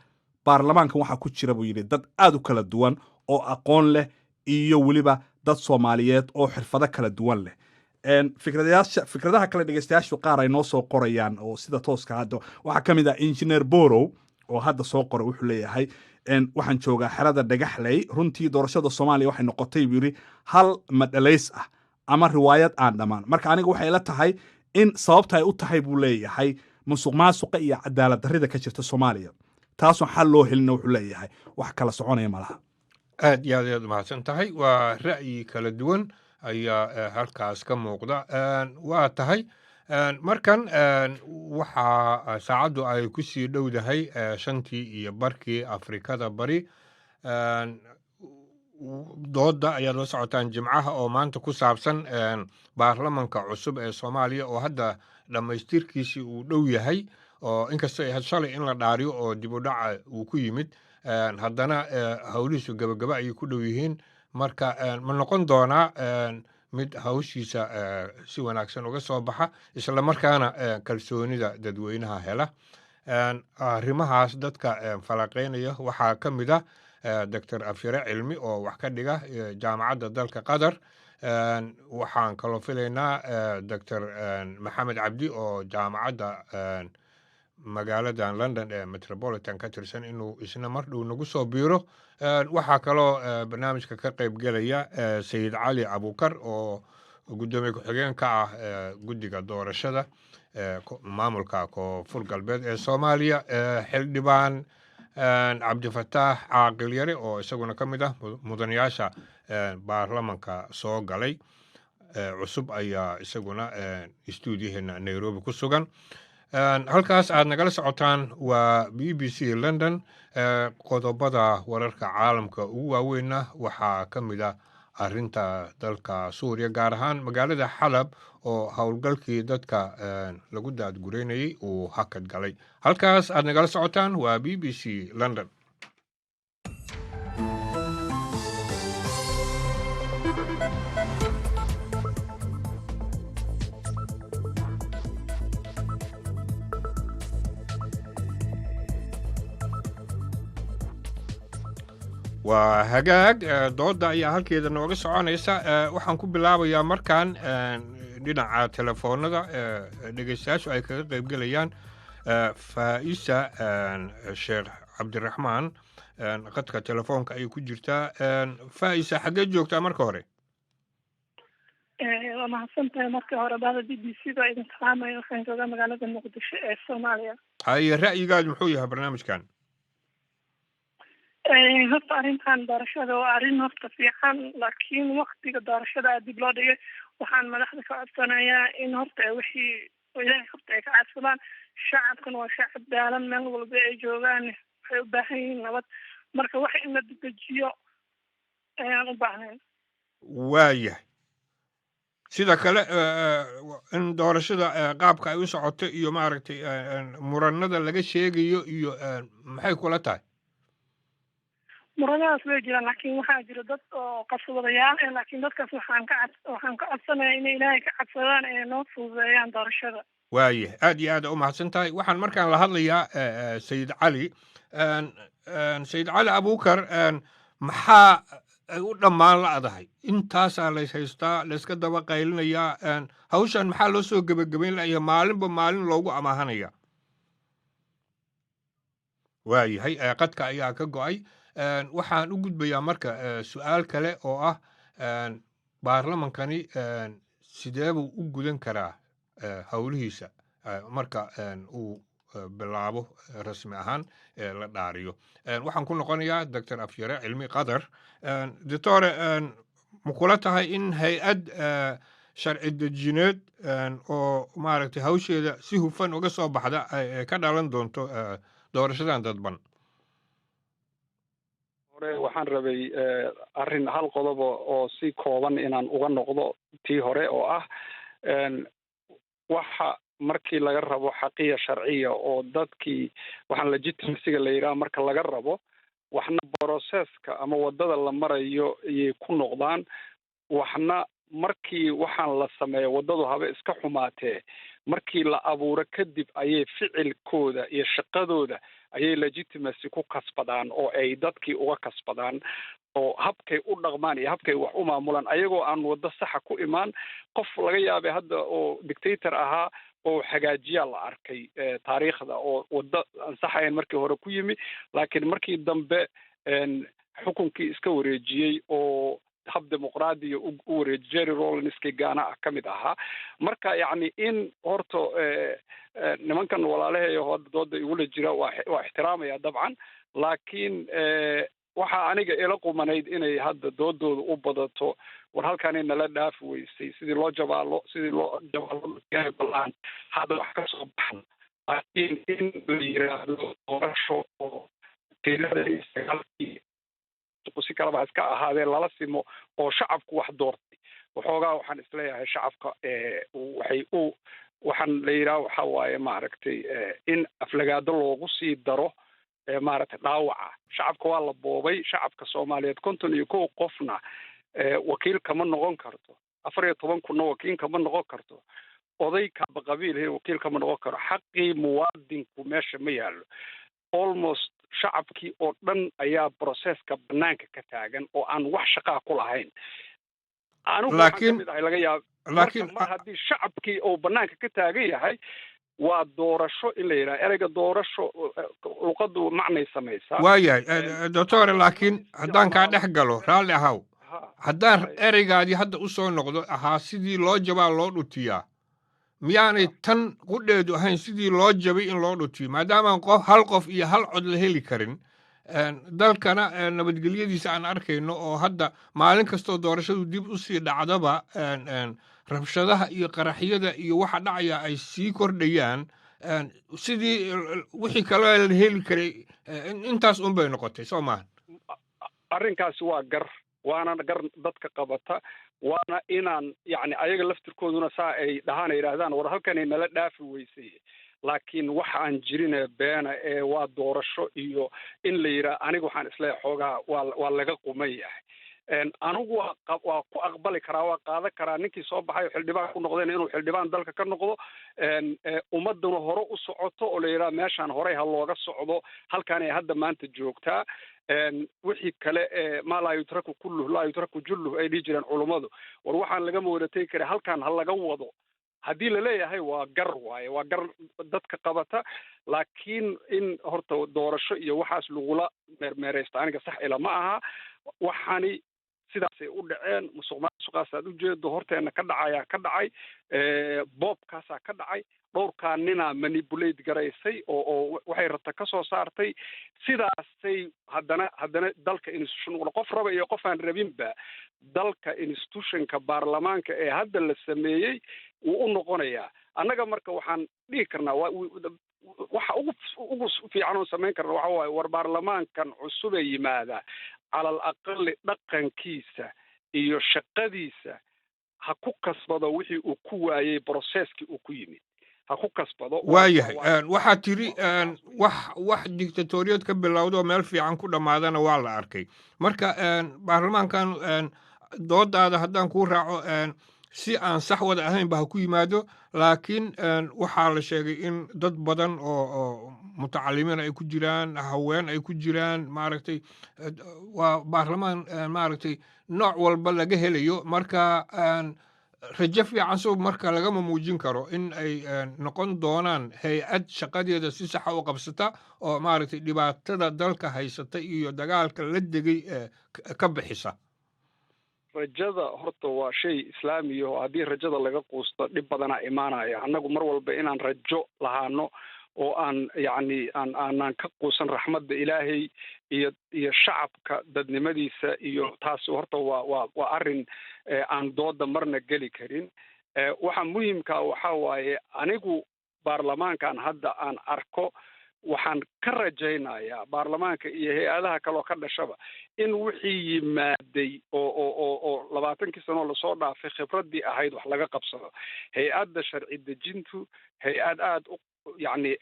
Speaker 10: baarlamaankan waxaa ku jira," buu yidhi, "dad aad u kala duwan oo aqoon leh iyo weliba dad Soomaaliyeed oo xirfado kala duwan leh." Fikradayaasha, fikradaha kale dhegeystayaashu qaar ay noo soo qorayaan oo sida tooska hadda waxaa ka mid ah Engineer Borow oo hadda soo qoray. Wuxuu leeyahay: "Waxaan joogaa xerada Dhagaxley. Runtii doorashada Soomaaliya waxay noqotay," buu yidhi, "hal madhalays ah ama riwaayad aan dhammaan. Marka aniga waxay la tahay in sababta ay u tahay," buu leeyahay, "musuq maasuqa iyo cadaalad darrida ka jirta Soomaaliya, taasoo xal loo helina," wuxuu leeyahay, "wax kala soconaya malaha."
Speaker 3: Aad iyo aad ayaad umahadsan tahay. Waa ra'yi kala duwan ayaa halkaas ka muuqda. Waa tahay, markan waxaa saacaddu ay ku sii dhowdahay 5:30 Afrikada Bari. Dooda ayaad la socotaan Jimcaha oo maanta ku saabsan baarlamanka cusub ee Soomaaliya oo hadda dhammaystirkiisii uu dhow yahay, oo inkastoo ay ahayd shalay in la dhaariyo oo dib u dhaca uu ku yimid, haddana howlihiisu gabagaba ayay ku dhow yihiin. Marka ma noqon doonaa mid hawshiisa si wanaagsan uga soo baxa, isla markaana kalsoonida dadweynaha hela? Arrimahaas dadka falaqeynaya waxaa ka mid ah Doctor Afyare Cilmi oo wax ka dhiga Jaamacadda dalka Qatar. Waxaan kaloo filaynaa Doctor Maxamed Cabdi oo jaamacadda magaaladan London ee Metropolitan ka tirsan inuu isna mar dhow nagu soo biiro. Waxaa kaloo barnaamijka ka qayb gelaya Sayid Cali Abukar oo guddoomiye ku-xigeen ka ah guddiga doorashada maamulka Koonfur Galbeed ee Soomaaliya, xildhibaan Cabdifataax Caaqil Yare oo isaguna ka mid ah mudanayaasha baarlamanka soo galay cusub ayaa isaguna istuudiyaheena Nairobi ku sugan. Halkaas aad nagala socotaan waa BBC London. Qodobada wararka caalamka ugu waaweynna waxaa ka mid ah arrinta dalka Suuriya, gaar ahaan magaalada Xalab oo howlgalkii dadka lagu daadgureynayay uu hakad galay. Halkaas aad nagala socotaan waa BBC London. Waa hagaag, dooda ayaa halkeeda nooga soconaysa. Waxaan ku bilaabayaa markaan dhinaca telefoonada dhegeystayaashu ay kaga qaybgelayaan. Faa'isa Sheekh Cabdiraxmaan qadka telefoonka ayay ku jirtaa. Faa'isa, xaggee joogtaa marka hore?
Speaker 11: Waa mahadsan tahay. Marka hore, bahda BBC baa idin salaamaya. Waxaan joogaa magaalada Muqdisho ee Soomaaliya.
Speaker 3: Haye, ra'yigaadu muxuu yahay barnaamijkan?
Speaker 11: Horta arrintan doorashada waa arrin horta fiican, laakiin waktiga doorashada aa dib loo dhigay. Waxaan madaxda ka codsanayaa in horta wixii Ilaahay horta ay ka cadsadaan. Shacabkan waa shacab daalan, meel walba ay joogaan waxay u baahan yihiin nabad. Marka wax in la dedejiyo ayaan u baahnayn.
Speaker 3: Waayahay. Sida kale in doorashada qaabka ay u socoto iyo maaragtay muranada laga sheegayo iyo maxay kula tahay?
Speaker 11: Muranadaas way jiraan, laakiin waxaa jira dad oo qaswadayaal eh, laakiin dadkaas waxaan ka codsanaya inay Ilaahay ka cadsadaan ee noo fududeeyaan doorashada.
Speaker 3: Waayahay, aad iyo aad u mahadsan tahay. Waxaan markaan la hadlayaa Sayid Cali, Sayid Cali Abuukar. Maxaa ay u dhammaan la'dahay? Intaasaa lays haystaa, layska daba qaylinayaa. Hawshan maxaa loo soo gebagabayn la'yahay, maalinba maalin loogu amaahanaya? Waayahay, qadka ayaa ka go'ay. Waxaan u gudbayaa marka su'aal kale oo ah baarlamankani sidee buu u gudan karaa howlihiisa marka uu bilaabo rasmi ahaan la dhaariyo? Waxaan ku noqonayaa Doctor Afyare Cilmi Qadar. Doctore, ma kula tahay in hay'ad sharci dejineed oo maaragtay hawsheeda si hufan uga soo baxda ay ka dhalan doonto doorashadan dadban?
Speaker 5: Hore waxaan rabay arrin hal qodob oo si kooban inaan uga noqdo tii hore oo ah waxa markii laga rabo xaqiya sharciya oo dadkii waxaan legitimacyga la yidhaha marka laga rabo, waxna processka ama waddada la marayo ayay ku noqdaan, waxna markii waxaan la sameeyo waddadu haba iska xumaatee, markii la abuuro kadib ayay ficilkooda iyo shaqadooda ayay legitimacy ku kasbadaan oo ay dadkii uga kasbadaan, oo habkay u dhaqmaan iyo habkay wax u maamulaan ayagoo aan waddo saxa ku imaan. Qof laga yaabay hadda oo dictator ahaa oo hagaajiyaa la arkay taariikhda, oo waddo ansaxayan markii hore ku yimi, laakiin markii dambe xukunkii iska wareejiyey oo hab dimuqraadiya u wareejiyey. Jerry Rawlingski Gaana ah ka mid ahaa. Marka yacni in horta nimankan walaalaheeyo hadda dooda igula jira waa ixtiraamaya dabcan, laakiin waxaa aniga ila qumanayd inay hadda doodooda u badato war halkanay nala dhaafi weysay, sidii loo jabaalo, sidii loo jabaalo balaan hadda wax ka soo baxan. Laakiin in la yiraahdo doorasho oo tirada 9kii si kaleba iska ahaadee lala simo oo shacabku wax doortay, waxoogaa waxaan isleeyahay shacabka waxay u waxaan la yidhaha waxa waaye maaragtay in aflagaado loogu sii daro maaragtay dhaawaca shacabka. Waa la boobay shacabka Soomaaliyeed. 51 qofna wakiil kama noqon karto, 14 kunna wakiil kama noqon karto, oday kaba qabiil wakiil kama noqon karo. Xaqii muwaadinku meesha ma yaallo. Almost shacabkii oo dhan ayaa processka banaanka ka taagan oo aan wax shaqaa ku lahayn. Anigu waxaan kamid ahay laga yaab.
Speaker 3: Laakiin
Speaker 5: mar haddii shacabkii uu banaanka ka taagan yahay, waa doorasho in la yidhaha ereyga doorasho luqaddu macnay samaysaa.
Speaker 3: Waayahay doctore, laakiin haddaan kaa dhex galo, raalli ahaw, haddaan ereygaadii hadda u soo noqdo ahaa sidii loo jabaa loo dhutiyaa, miyaanay tan qudheedu ahayn sidii loo jabay in loo dhutiyo, maadaamaan qof hal qof iyo hal cod la heli karin, dalkana nabadgelyadiisa aan arkayno oo hadda maalin kastoo doorashadu dib u sii dhacdaba rabshadaha iyo qaraxyada iyo waxa dhacaya ay sii kordhayaan? Sidii wixii kale la heli karay intaas un bay noqotay, soo maaha?
Speaker 5: Arrinkaasi waa gar, waana gar dadka qabata, waana inaan yacni ayaga laftirkooduna saa ay dhahaan, ay yidhaahdaan war halkanay nala dhaafi weysay. Laakiin waxa aan jirin beena ee waa doorasho iyo in la yidhaha, aniga waxaan isleeyahay xoogaha waa laga quman yahay. Anigu waa ku aqbali karaa, waa qaadan karaa ninkii soo baxay oo xildhibaan ku noqdeen inuu xildhibaan dalka ka noqdo, ummaduna hore u socoto oo la yidhaha meeshaan horey ha looga socdo, halkaanay hadda maanta joogtaa. Wixii kale ee maa laa yutraku kulluh laa yutraku julluh ay dhihi jireen culummadu, war waxaan lagama wada tegi karay, halkaan ha laga wado haddii la leeyahay waa gar waaye, waa gar dadka qabata. Laakiin in horta doorasho iyo waxaas lagula meermeeraysto aniga sax ila ma aha. Waxaani sidaasay u dhaceen, musuq maasuq. Musuqmaasuqaas aad ujeedo horteena ka dhacayaa ka dhacay, boobkaasaa ka dhacay, dhowrkaa ninaa manipulate garaysay oo waxay rabta ka soo saartay. Sidaasay haddana dalka institution qof raba iyo qof aan rabinba, dalka institutionka baarlamaanka ee hadda la sameeyey wuu u noqonayaa. Annaga marka waxaan dhihi karnaa, waxa ugu fiican oon samayn karna waxa waaye, war baarlamaankan cusubee yimaada calal aqali dhaqankiisa iyo shaqadiisa ha ku kasbado wixii uu ku waayey processkii uu ku yimid, ha ku kasbado.
Speaker 3: Waayahay, waxaad tidhi wax dictatoriyad ka bilowdo meel fiican ku dhammaadana waa la arkay. Marka baarlamaankan, doodaada haddaan kuu raaco, si aan sax wada ahaynba ha ku yimaado, laakiin waxaa la sheegay in dad badan oo mutacalimiin ay ku jiraan, haween ay ku jiraan, maaragtay, waa baarlamaan maaragtay nooc walba laga helayo. Marka rajo fiican so marka lagama muujin karo in ay noqon doonaan hay-ad shaqadeeda si saxa u qabsata oo maaragtay dhibaatada dalka haysata iyo dagaalka la degay ka bixisa?
Speaker 5: Rajada horta waa shay islaamiya, oo haddii rajada laga quusto dhib badanaa imaanaya. Annagu mar walba inaan rajo lahaano oo aan yacni aan aanaan ka quusan raxmadda Ilaahay iyo shacabka dadnimadiisa iyo taasi horta waa arrin aan dooda marna geli karin. Waxa muhimkaa waxaa waaye, anigu baarlamaankan hadda aan arko waxaan ka rajaynayaa baarlamaanka iyo hay-adaha kaloo ka dhashaba in wixii yimaaday oo 20kii sanoo lasoo dhaafay khibraddii ahayd wax laga qabsado. Hay-adda sharci dejintu hay-ad aada u yacni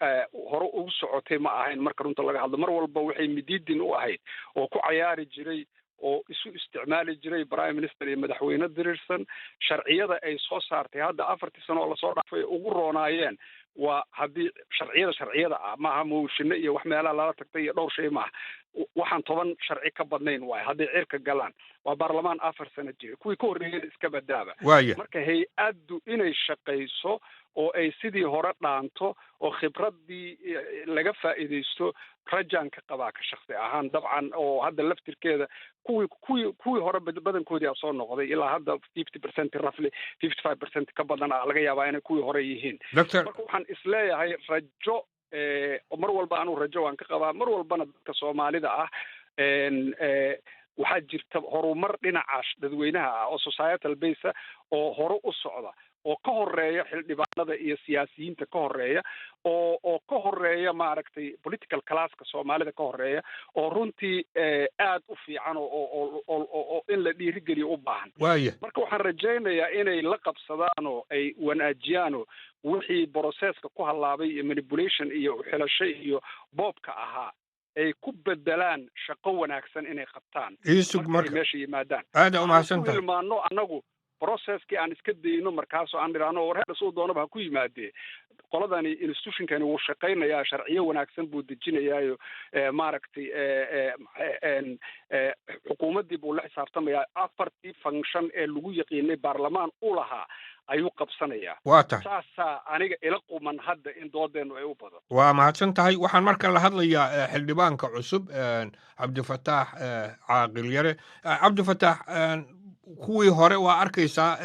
Speaker 5: hore ugu socotay ma ahayn. Marka runta laga hadlo, mar walba waxay midiidin u ahayd oo ku cayaari jiray oo isu isticmaali jiray prime minister iyo madaxweyne diriirsan. Sharciyada ay soo saartay hadda 4tii sano oo lasoo dhaafay ugu roonaayeen waa haddii sharciyada ah, maaha motionno iyo wax meelaha lala tagtay iyo dhowr shay maaha. Waxaan 10 sharci ka badnayn waayo hadday cirka galaan. Waa baarlamaan 4 sano jira, kuwii ka horreeyeen iska badaaba. Marka hay-addu inay shaqayso oo ay sidii hore dhaanto oo khibraddii laga faa'iidaysto rajaan ka qabaa ka shaksi ahaan. Dabcan oo hadda laftirkeeda kuwii hore badankoodii a soo noqday ilaa hadda 50%, roughly 55% ka badan a laga yaabaa inay kuwii hore yihiin.
Speaker 3: Doctor.
Speaker 5: Marka waxaan isleeyahay rajo mar walba anuu rajo waan ka qabaa. Mar walbana dadka Soomaalida ah waxaa jirta horumar dhinaca dadweynaha ah oo societal base oo hore u socda oo ka horeeya xildhibaanada iyo siyaasiyiinta ka horeeya oo ka horeeya maaragtay political classka Soomaalida ka horeeya oo runtii aad u fiican oo in la dhiirigeliyo u baahan. Marka waxaan rajaynayaa inay la qabsadaan oo ay wanaajiyaan oo wixii processka ku hallaabay iyo manipulation iyo xilasho iyo boobka ahaa ay ku bedelaan shaqo wanaagsan inay qabtaan
Speaker 3: Iisug.
Speaker 5: marka ay
Speaker 3: Marka
Speaker 5: meesha yimaadaan.
Speaker 3: Aada
Speaker 5: Aan
Speaker 3: umahadsan
Speaker 5: ku
Speaker 3: tahay.
Speaker 5: hilmaano annagu processkii, aan iska dayno markaasoo aan idhaahno, war heer suu doonaba ha ku yimaadee, qoladani institutionkani wuu shaqaynayaa, sharciyo wanaagsan buu dejinayaayo, maaragtay xukuumaddii buu la xisaabtamayaa, afartii function ee lagu yaqiinay baarlamaan u lahaa ayuu qabsanayaa.
Speaker 3: Waa tahay.
Speaker 5: Saasaa aniga ila quman hadda in doodeenu ay u badato.
Speaker 3: Waa mahadsan tahay. Waxaan marka la hadlayaa xildhibaanka cusub, Cabdifataax Caaqil Yare. Cabdifataax, kuwii hore waa arkaysaa,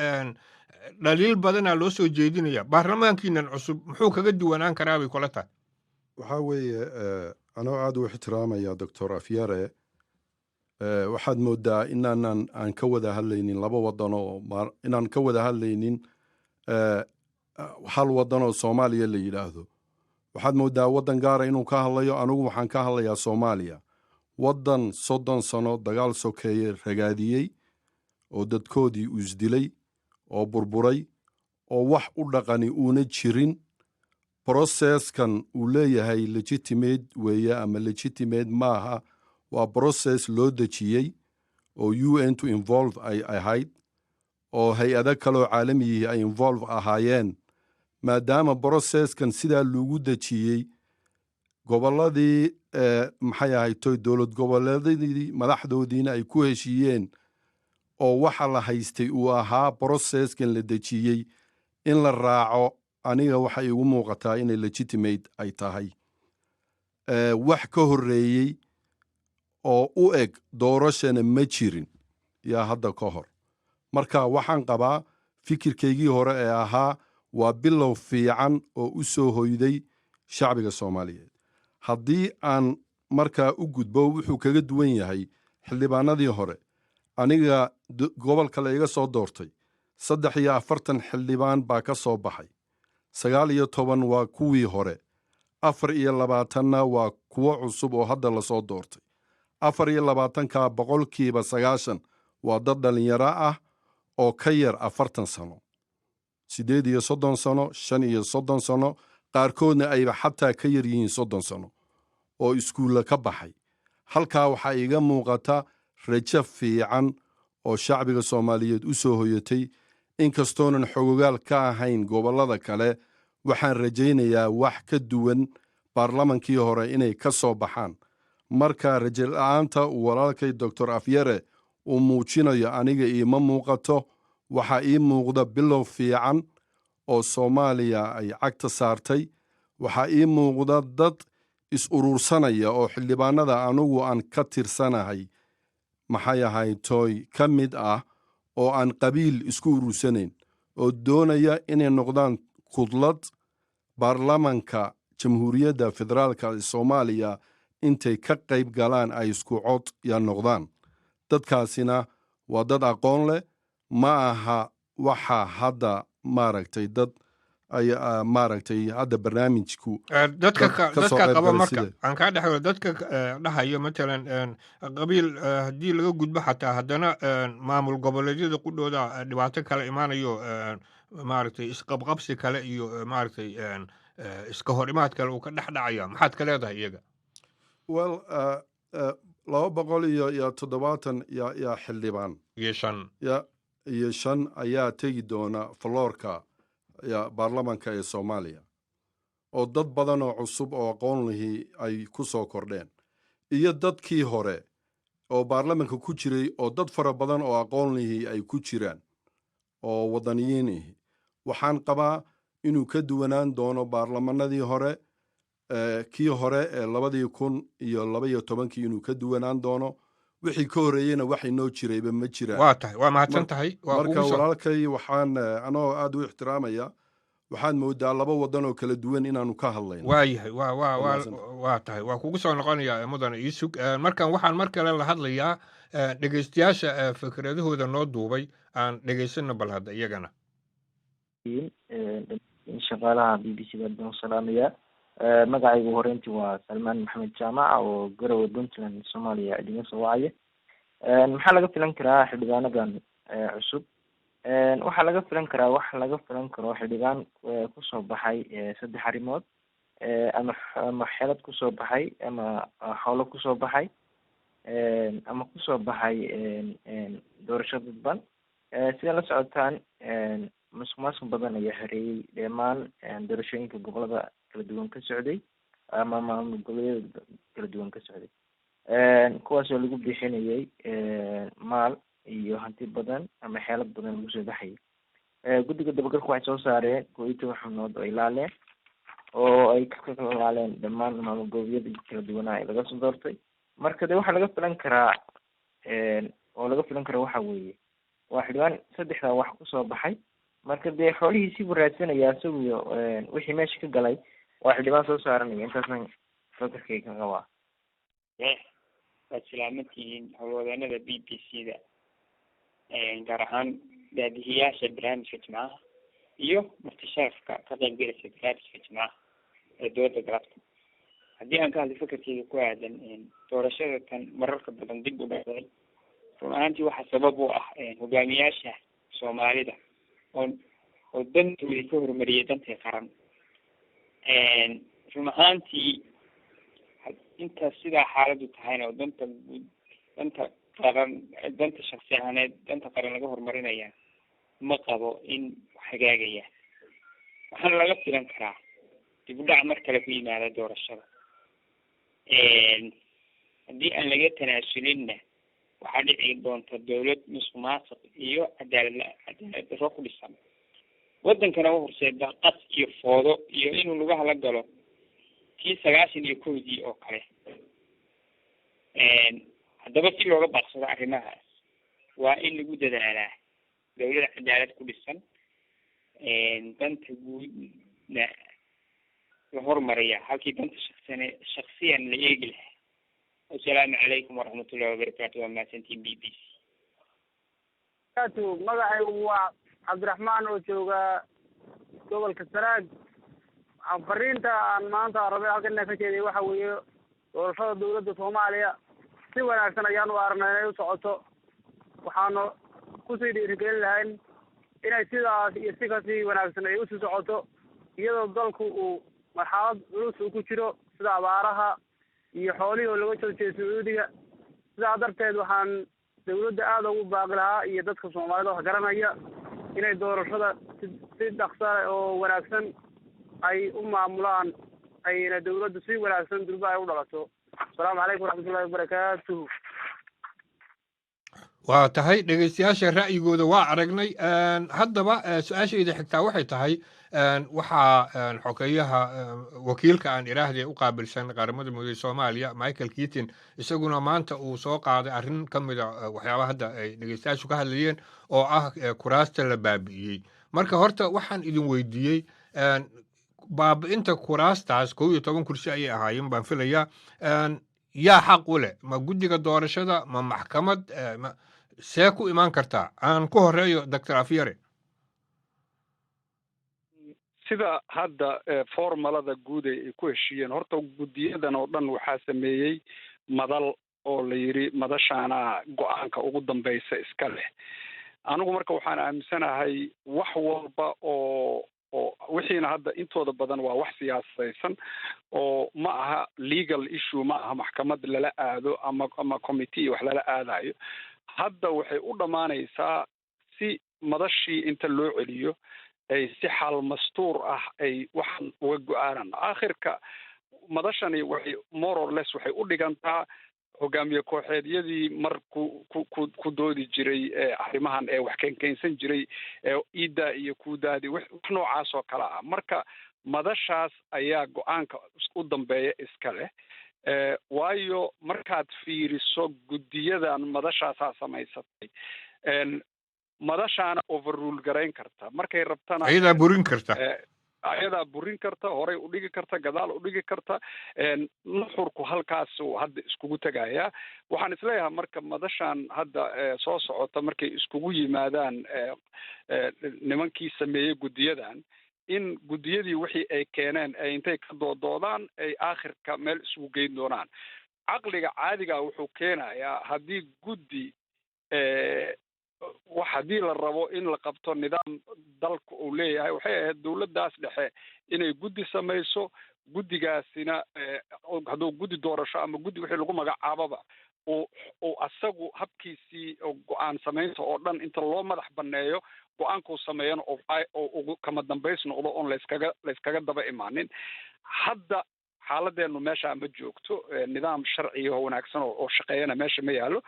Speaker 3: dhaliil badanaa loo soo jeedinaya. Baarlamaankiinan cusub muxuu kaga duwanaan karaa bay kula tahay?
Speaker 7: Waxaa weeye, anoo aad u ixtiraamaya Doctor Afyare, waxaad moodaa inaanan aan ka wada hadlaynin laba wadan oo inaan ka wada hadlaynin hal wadan oo Soomaaliya la yidhaahdo. Waxaad moodaa waddan gaara inuu ka hadlayo. Anigu waxaan ka hadlayaa Soomaaliya, waddan 30 sano dagaal sokeeye ragaadiyey oo dadkoodii uu isdilay oo burburay oo wax u dhaqani uuna jirin. Processkan uu leeyahay legitimate weeye ama legitimate maaha, waa process loo dejiyey oo UN to involve ay ahayd oo hay-ado kaloo caalamiyihii ay involve ahaayeen. Maadaama processkan sidaa lagu dejiyey, gobolladii, maxay ahayd, dowlad goboleedyadii madaxdoodiina ay ku heshiiyeen oo waxa la haystay uu ahaa processkan la dejiyey in la raaco, aniga waxay igu muuqataa inay legitimate ay tahay. Wax ka horreeyey oo u eg doorashana ma jirin yaa hadda ka hor. Marka waxaan qabaa fikirkaygii hore ee ahaa waa bilow fiican oo u soo hoyday shacbiga Soomaaliyeed. Haddii aan markaa u gudbo wuxuu kaga duwan yahay xildhibaanadii hore, aniga gobolka la iga soo doortay 43 xildhibaan baa ka soo baxay. 19 waa kuwii hore, 24-na waa kuwo cusub oo hadda lasoo doortay. 24-ka 90% waa dad dhallinyaro ah oo ka yar 40 sano, 38 sano, 35 sano, qaarkoodna ayba xataa ka yar yihiin 30 sano oo iskuulla ka baxay. Halkaa waxaa iiga muuqata rajo fiican oo shacbiga Soomaaliyeed u soo hoyatay. Inkastoonan xogogaal ka ahayn gobollada kale, waxaan rajaynayaa wax ka duwan baarlamankii hore inay ka soo baxaan. Marka rajo la-aanta uu walaalkay Doctor Afyare uu muujinayo aniga iima muuqato. Waxaa ii muuqda bilow fiican oo Soomaaliya ay cagta saartay. Waxaa ii muuqda dad is urursanaya oo xildhibaanada anugu aan ka tirsanahay, maxay ahayd tooy, ka mid ah oo aan qabiil isku urursanayn oo doonaya inay noqdaan kudlad baarlamanka Jamhuuriyadda Federaalka ee Soomaaliya intay ka qayb galaan ay isku cod ya noqdaan. Dadkaasina waa dad aqoon leh. Ma aha waxa hadda maaragtay dad ay maaragtay hadda barnaamijku
Speaker 3: Dadka dadka qaba, marka aan kaa dhex, dadka dhahayo matalan qabiil haddii laga gudbo xataa haddana maamul goboleedyada qudhooda dhibaato kale imaanayo, maaragtay isqabqabsi kale iyo maaragtay iska hor imaad kale uu ka dhex dhacaya, maxaad ka leedahay iyaga?
Speaker 7: Well, 270 ya xildhibaan
Speaker 3: iyo shan.
Speaker 7: Ya iyo shan ayaa tegi doona floorka ya baarlamanka ee Soomaaliya, oo dad badan oo cusub oo aqoon lihii ay ku soo kordheen iyo dadkii hore oo baarlamanka ku jiray oo dad fara badan oo aqoon lihii ay ku jiraan oo waddaniyiin ihi. Waxaan qabaa inuu ka duwanaan doono baarlamanadii hore, kii hore ee 2012-kii inuu ka duwanaan doono. Wixii ka horreeyeyna wax inoo jirayba ma jiraan.
Speaker 3: Waa tahay, waa mahadsan tahay.
Speaker 7: Marka walaalkay waxaan anoo aad u ixtiraamaya, waxaad moodaa laba waddan oo kala duwan inaanu ka hadlayno.
Speaker 3: Waa yahay, waa waa waa waa tahay, waa kugu soo noqonayaa, mudane iisug. Markan waxaan mar kale la hadlayaa dhegeystayaasha fikradahooda noo duubay. Aan dhegeysano bal hadda iyagana.
Speaker 9: Shaqaalaha BBC da baan salaamayaa. Magacaygu horeyntii waa Salmaan Maxamed Jaamac oo Garowe, Puntland, Soomaaliya idinga soo wacaya. Maxaa laga filan karaa xildhibaanadan cusub? Waxaa laga filan karaa, wax laga filan karo xildhibaan kusoo baxay saddex arrimood, ama xelad kusoo baxay, ama xoolo kusoo baxay, ama kusoo baxay doorasho dadban. Sida la socotaan, musuq maasuq badan ayaa hareeyey dhammaan doorashooyinka gobolada kala duwan ka socday ama maamul goboleedyada kala duwan ka socday, kuwaas oo lagu bixinayay maal iyo hanti badan ama xeelad badan lagu soo baxayay. Guddiga dabagalku waxay soo saareen 11 xubnood oo ay laaleen oo ay ka kala laaleen dhammaan maamul goboleedyada kala duwanaa ee laga soo doortay. Marka de waxaa laga filan karaa oo laga filan kara waxa weeye waa xildhibaan saddexdaa wax kusoo baxay. Marka dee xoolihiisii buu raadsanaya isaguyo wixii meesha ka galay, waa xildhibaan soo saaranaya. Intaasna fakarkayga ka qabaa.
Speaker 12: Waad salaaman tihiin howlwadeenada BBC da, gaar ahaan daadihiyaasha barnaamijka Jimcaha iyo marti sharafka ka qaybgelaysa barnaamijka Jimcaha ee dooda galabta. Haddii aan ka hadlo fakarkeyga ku aadan doorashada tan mararka badan dib u dhacday, run ahaantii waxaa sabab u ah hogaamiyaasha Soomaalida oo dantoodii ka horumariyay dantii qaran. Run ahaantii intaas sidaa xaaladdu tahayna oo danta guud, danta qaran, danta shaksi ahaaneed, danta qaran laga horumarinaya, ma qabo in wax hagaagaya. Waxaana laga filan karaa dib u dhac mar kale ku yimaada doorashada. Haddii aan laga tanaasulinna, waxaa dhici doonta dawlad musuq maasuq iyo cadaalad darro ku dhisan, waddankana u horseeda qas iyo foodo iyo inuu lugaha la galo kii 91-dii oo kale. Haddaba si looga baaqsado arrimahaas, waa in lagu dadaalaa Dowlad cadaalad ku dhisan, danta guudna la hormariya halkii danta shaksane shaksiyan la eegi lahaa. Wasalaamu calaykum waraxmatullahi wabarakaatu. Waa mahadsantiin BBC.
Speaker 13: Magacaygu waa Cabdiraxmaan oo jooga gobolka Sanaag. Fariinta aan maanta rabay halkan inaan ka jeediy waxa weeye, doorashada dowladda Soomaaliya si wanaagsan ayaan u aragnay inay u socoto. Waxaanu kusii dhiirigelin lahayn inay sidaas iyo si kasii wanaagsan ay usii socoto, iyadoo dalku uu marxalad culus uu ku jiro, sida abaaraha iyo xoolihii oo laga joojiyay Sacuudiga. Sidaa darteed waxaan dawladda aada ugu baaqi lahaa iyo dadka Soomaalida wax garanaya inay doorashada si dhaqsa oo wanaagsan ay u maamulaan, ayna dawladdu si wanaagsan durba ay u dhalato. Asalaamu calaykum waraxmatullahi wabarakaatuhu.
Speaker 3: Waa tahay, dhegaystayaasha ra'yigooda waa aragnay. Haddaba su-aashayda xigtaa waxay tahay, waxaa xogeyaha wakiilka aan idhaahdee u qaabilsan Qaramada Midoobey Soomaaliya, Michael Keating, isaguna maanta uu soo qaaday arrin ka mida waxyaabaha hadda ay dhegaystayaashu ka hadlayeen oo ah kuraasta la baabi'iyey. Marka horta waxaan idin weydiiyey baabi'inta kuraastaas, 11 kursi ayay ahaayeen baan filayaa, yaa xaq u leh? Ma guddiga doorashada? Ma maxkamad? See ku imaan kartaa? Aan ku horeeyo Doctor Afyare.
Speaker 5: Sida hadda formulada guud ay ku heshiiyeen, horta guddiyadan oo dhan waxaa sameeyey madal oo la yidhi madashaana go-aanka ugu dambeysa iska leh. Anigu marka waxaan aaminsanahay wax walba oo wixiina hadda intooda badan waa wax siyaasadaysan oo ma aha legal issue, ma aha maxkamad lala aado ama committee wax lala aadayo. Hadda waxay u dhammaanaysaa si madashii inta loo celiyo ay si xal mastuur ah ay waxan uga go-aanan. Aakhirka madashani waxay more or less waxay u dhigantaa hogaamiye kooxeedyadii mar ku doodi jiray arrimahan ee wax keenkeensan jiray, iidda iyo kuudaadi, wax noocaas oo kale ah. Marka madashaas ayaa go-aanka u dambeeya iska leh, waayo markaad fiiriso guddiyadan madashaasaa samaysatay, madashaana overrule garayn karta markay rabtana.
Speaker 3: Ayadaa burin karta.
Speaker 5: Ayadaa burin karta, horay u dhigi karta, gadaal u dhigi karta. Nuxurku halkaas uu hadda iskugu tegayaa. Waxaan isleeyahay marka madashan hadda soo socota markay iskugu yimaadaan nimankii sameeyey guddiyadan, in guddiyadii wixii ay keeneen ay intay ka doodoodaan ay aakhirka meel isugu geyn doonaan. Caqliga caadiga wuxuu keenayaa haddii guddi wax haddii la rabo in la qabto nidaam dalka uu leeyahay, waxay ahayd dowladdaas dhexe inay guddi samayso, guddigaasina hadduu guddi doorasho ama guddi wixii lagu magacaababa uu asagu habkiisii go-aan samaynta oo dhan inta loo madax banneeyo, go-aankuu sameeyana oo ugu kama dambays noqdo oon layskaga daba imaanin. Hadda xaaladeenu meesha ma joogto, nidaam sharciga oo wanaagsan oo shaqeeyana meesha ma yaalo.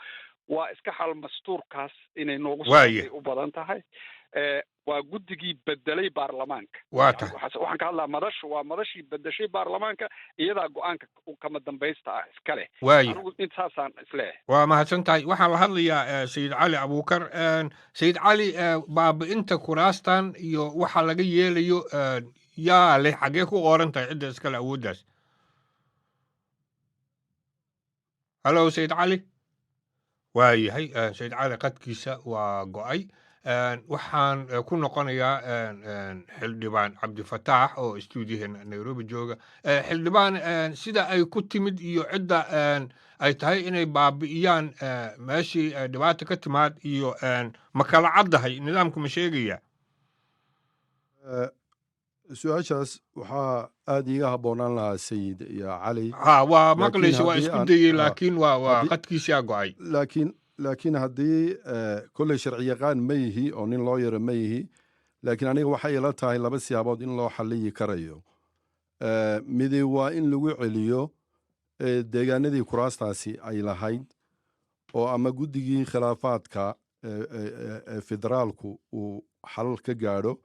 Speaker 5: Waa iska xal mastuurkaas inay noogu
Speaker 3: Waaye.
Speaker 5: u badan tahay. Waa guddigii bedelay baarlamaanka.
Speaker 3: Waa tahay.
Speaker 5: Waxaan ka hadlaa madashu waa madashii bedeshay baarlamaanka, iyadaa go-aanka kama dambaysta ah iska leh.
Speaker 3: Waaye.
Speaker 5: Anigu intaasaan isleeyahay.
Speaker 3: Waa mahadsan tahay. Waxaan la hadlayaa Sayid Cali Abuukar. Sayid Cali, baabi'inta kuraastan iyo waxa laga yeelayo, yaa leh? Xaggee ku qoran tahay cidda iskale awooddaas? Halo, Sayid Cali? Waayahay, Sayid Cali qadkiisa waa go'ay. Waxaan ku noqonayaa Xildhibaan Cabdifataax oo stuudiyaheena Nairobi jooga. Xildhibaan, sida ay ku timid iyo cidda ay tahay inay baabi'iyaan meeshii dhibaata ka timaad iyo ma kala caddahay? Nidaamku ma sheegaya?
Speaker 7: Su-aashaas waxaa aada iiga habboonaan lahaa Sayid iyo Cali.
Speaker 3: Ha, waa
Speaker 7: Laakiin
Speaker 3: maqlaysa, waa
Speaker 7: haddii
Speaker 3: isku dayey, laakiin waa qadkiisaa go'ay.
Speaker 7: Laakiin haddii kolley sharci yaqaan ma yihi oo nin loo yaro ma yihi, laakiin aniga waxay ila tahay laba siyaabood in loo xalliyi karayo. Midi waa in lagu celiyo deegaanadii kuraastaasi ay lahayd oo ama guddigii khilaafaadka ee federaalku uu xalal ka gaadho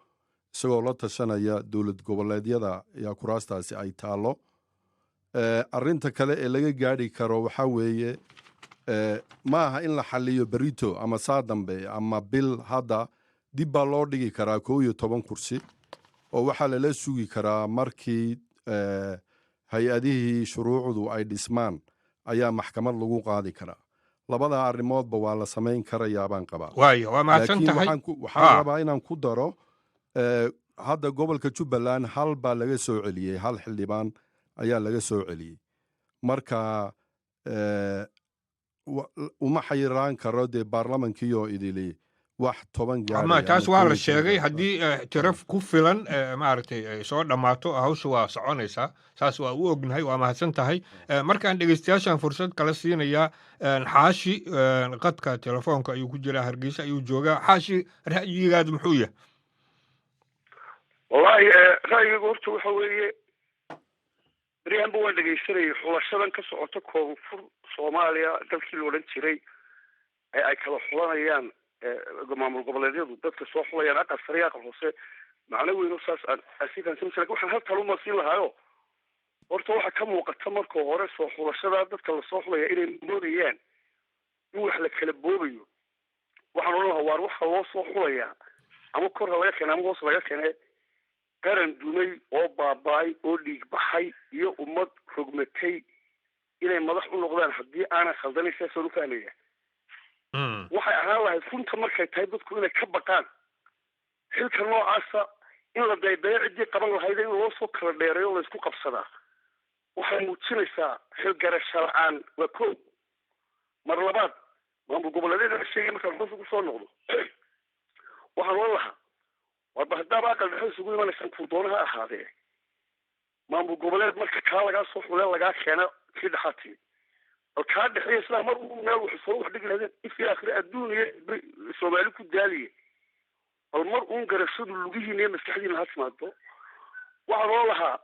Speaker 7: isagoo la tashanaya dowlad goboleedyada ayaa kuraastaasi ay taallo. Arrinta kale ee laga gaadhi karo waxaa weeye, ma aha in la xalliyo berito ama saa dambe ama bil hadda. Dib baa loo dhigi karaa 11 kursi, oo waxaa lala sugi karaa markii hay-adihii shuruucdu ay dhismaan ayaa maxkamad lagu qaadi karaa. Labada arrimoodba waa la samayn karayaa baan qabaa.
Speaker 3: Waayo, waa mahadsan
Speaker 7: Laakiin
Speaker 3: tahay.
Speaker 7: waxaan rabaa inaan ku daro, hadda gobolka Jubbaland hal baa laga soo celiyey, hal xildhibaan ayaa laga soo celiyey. Marka uma xayiraan karo dee baarlamankiioo idili wax 10
Speaker 3: Ama
Speaker 7: gaaraya
Speaker 3: taas
Speaker 7: ama
Speaker 3: waa
Speaker 7: kow
Speaker 3: la
Speaker 7: iyo toban
Speaker 3: sheegay
Speaker 7: gaaraya.
Speaker 3: Haddii tiro ku filan maaragtay ay soo dhammaato, hawsha waa soconaysaa. Saas waa u ognahay. Waa mahadsan tahay. Markaan dhegeystayaashan fursad kala siinayaa, Xaashi qadka telefoonka ayuu ku jiraa, Hargeysa ayuu joogaa. Xaashi, ra'yigaadu muxuu yahay?
Speaker 14: Wallaahi, ra'yigu horta waxa weeye, beryahanba waan dhegaysanayay xulashadan ka socota koonfur Soomaaliya, dalkii la odhan jiray, ee ay kala xulanayaan maamul goboleedyadu, dadka soo xulayaan aqal sare iyo aqal hoose. Macno weyn oo saas aan sii fahansan, lakin waxaan hal taluma siin lahaayo. Horta waxaa ka muuqata marka hore soo xulashada dadka lasoo xulaya inay moodayaan in wax la kala boobayo. Waxaan odhan lahaa, waar waxa loo soo xulayaa ama kor ha laga keena ama hoos laga keene, qaran dumay oo baaba'ay oo dhiig baxay iyo ummad rogmatay inay madax u noqdaan, haddii aanan khaldanayn sidaasaan u fahmaya, waxay ahaan lahayd runta markay tahay dadku inay ka baqaan xilka noocaasa in la daydayo ciddii qaban lahayd, in loo soo kala dheereeyo, laysku qabsadaa waxay muujinaysaa xilgarasho la-aan. Waa ko. Mar labaad, maamul goboleedyada la sheegay markaan hoos ugu soo noqdo, waxaan oran lahaa, warba haddaaba aqal dhexe isugu imanaysaan, kuu doona ha ahaadee, maamul goboleed marka kaa lagaa soo xulee lagaa keena, kii dhexaa timi, bal kaa dhexeeya sidaa mar uu meel wax soo wax dhigi lahaydeen ifii aakhire adduun iyo Soomaali ku daaliye, bal mar uun garashadu lugihiina iyo maskaxdiina ha timaado. Waxaan oran lahaa,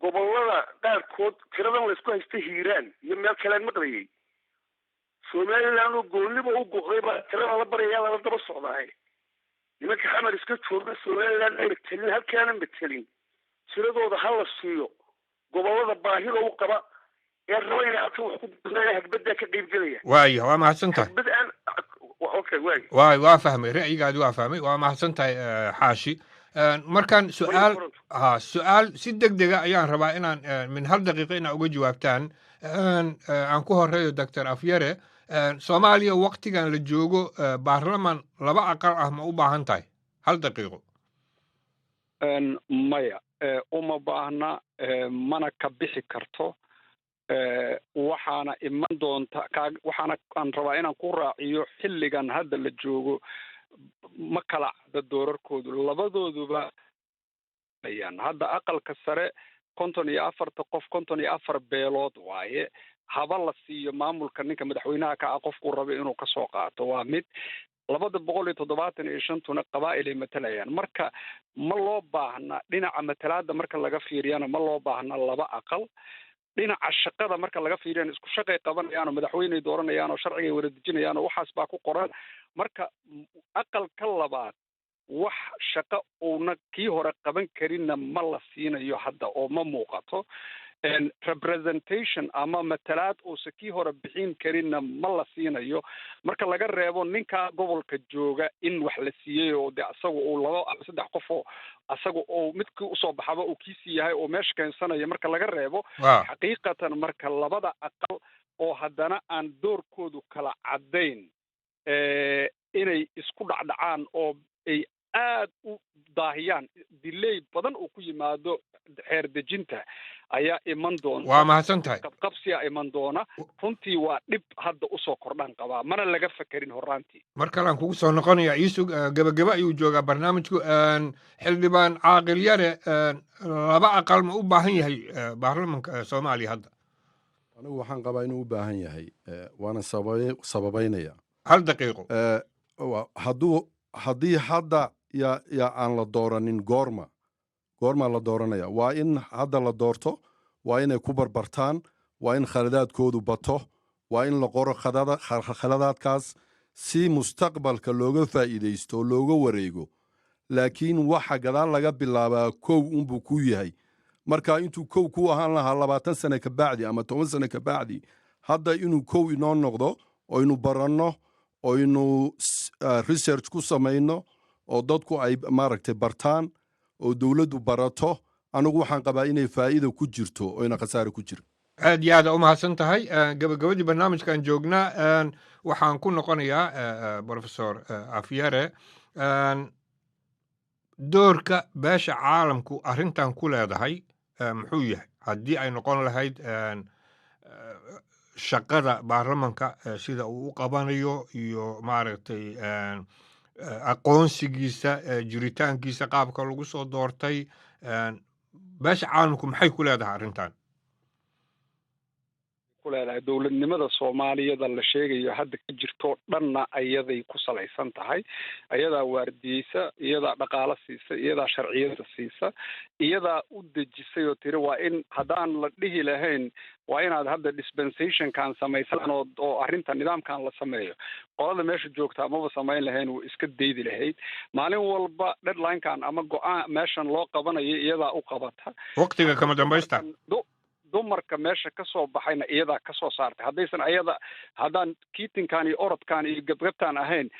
Speaker 14: gobolada qaarkood tiradan laysku haysta, Hiiraan iyo meel kalean maqlayay, Somaliland oo gooniba u go'day baa tirada la baryayaa, lala daba socdaaye. Nimanka Xamar iska jooga, Somaliland ay matelin, halkaana matelin, tiradooda ha la siiyo gobolada baahida u qaba ee raba inay halkan wax ku dirnaan, hagbaddaa ka qaybgelaya.
Speaker 3: Waaya, waa mahadsan tahay.
Speaker 14: Hagbad aan, okay, waay.
Speaker 3: Waa fahmay ra'yigaadi, waa fahmay. Waa mahadsan tahay, Xaashi. Markaan su-aal ha su-aal si deg dega ayaan rabaa inaan min hal daqiiqo inaa uga jawaabtaan. Aan ku horeeyo Doctor Afyare. Soomaaliya waktigan la joogo baarlaman laba aqal ah ma u baahan tahay? Hal daqiiqo.
Speaker 5: Maya, uma baahna, mana ka bixi karto. Waxaana iman doonta, waxaana aan rabaa inaan ku raaciyo, xilligan hadda la joogo ma kala cadda doorarkoodu labadooduba ayaan. Hadda aqalka sare 54-ta qof, 54 beelood waaye. Haba la siiyo maamulka ninka madaxweynaha ka ah qofkuu raba inuu kasoo qaato, waa mid. 275-tuna qabaa'ilay matalayaan. Marka ma loo baahna dhinaca matalaadda marka laga fiiriyana ma loo baahna laba aqal. Dhinaca shaqada marka laga fiiriyana isku shaqay qabanayaan oo madaxweyney dooranayaan oo sharcigay wada dejinayaan oo waxaas baa ku qoran. Marka aqalka labaad wax shaqo uuna kii hore qaban karinna ma la siinayo hadda oo ma muuqato. Representation ama matalaad uusa kii hore bixin karinna ma la siinayo, marka laga reebo ninkaa gobolka jooga in wax la siiyey oo de asaga uu labo ama saddex qof oo asaga uu midkii usoo baxaba uu kiisii yahay oo meesha keensanaya, marka laga reebo. Xaqiiqatan marka labada aqal oo haddana aan doorkoodu kala caddayn, inay isku dhacdhacaan oo ay aad u daahiyaan, dilay badan uu ku yimaado xeer dejinta ayaa iman doonta.
Speaker 3: Waa mahadsan tahay.
Speaker 5: Qabqabsiyaa iman doona. Runtii waa dhib hadda usoo kordhaan qabaa, mana laga fakerin horraantii.
Speaker 3: Mar kalean kugu soo noqonaya, iisug. Gebageba ayuu joogaa barnaamijku. Xildhibaan Caaqil Yare, laba aqal ma u baahan yahay baarlamanka Soomaaliya hadda?
Speaker 7: Anigu waxaan qabaa inuu u baahan yahay, waana sababaynaya.
Speaker 3: Hal daqiiqo.
Speaker 7: Haddii hadda ya aan la dooranin, goorma la dooranaya? Waa in hadda la doorto, waa inay ku barbartaan, waa in khaladaadkoodu bato, waa in la qoro khaladaadkaas si mustaqbalka looga faa'iidaysto oo looga wareego. Laakiin waxa gadaal laga bilaabaa kow unbuu ku yahay. Marka intuu kow ku ahaan lahaa 20 sane ka bacdi ama 10 sane ka bacdi, hadda inuu kow inoo noqdo oynu baranno, oynu research ku samayno. Oo dadku ay maaragtay bartaan oo dowladdu barato. Anigu waxaan qabaa inay faa'iida ku jirto oo ina khasaare ku jirin.
Speaker 3: Aad iyo aad u mahadsan tahay. Gabagabadii barnaamijkan joognaa. Waxaan ku noqonayaa Professor Afyare. Doorka beesha caalamku arrintan ku leedahay muxuu yahay, haddii ay noqon lahayd shaqada baarlamanka sida uu u qabanayo iyo maaragtay aqoonsigiisa, jiritaankiisa, qaabka lagu soo doortay? Beesha caalamku maxay ku leedahay arrintan?
Speaker 5: Ku leedahay dowladnimada Soomaaliyada la sheegayo hadda ka jirto dhanna ayaday ku salaysan tahay. Iyadaa waardiyeysa, iyadaa dhaqaalo siisa, iyadaa sharciyada siisa, iyadaa u dejisay oo tiri waa in haddaan la dhihi lahayn waa inaad hadda dispensationkan samaysaan oo arrinta nidaamkan la sameeyo, qolada meesha joogtaa maba samayn lahayn, wuu iska daydi lahayd. Maalin walba deadlinekan ama go-aan meeshan loo qabanayo iyadaa u qabata.
Speaker 3: Waqtiga kama dambaysta.
Speaker 5: Dumarka meesha ka soo baxayna iyadaa ka soo saartay. Haddaysan ayada haddaan kiitinkan iyo orodkan iyo gabgabtaan ahayn,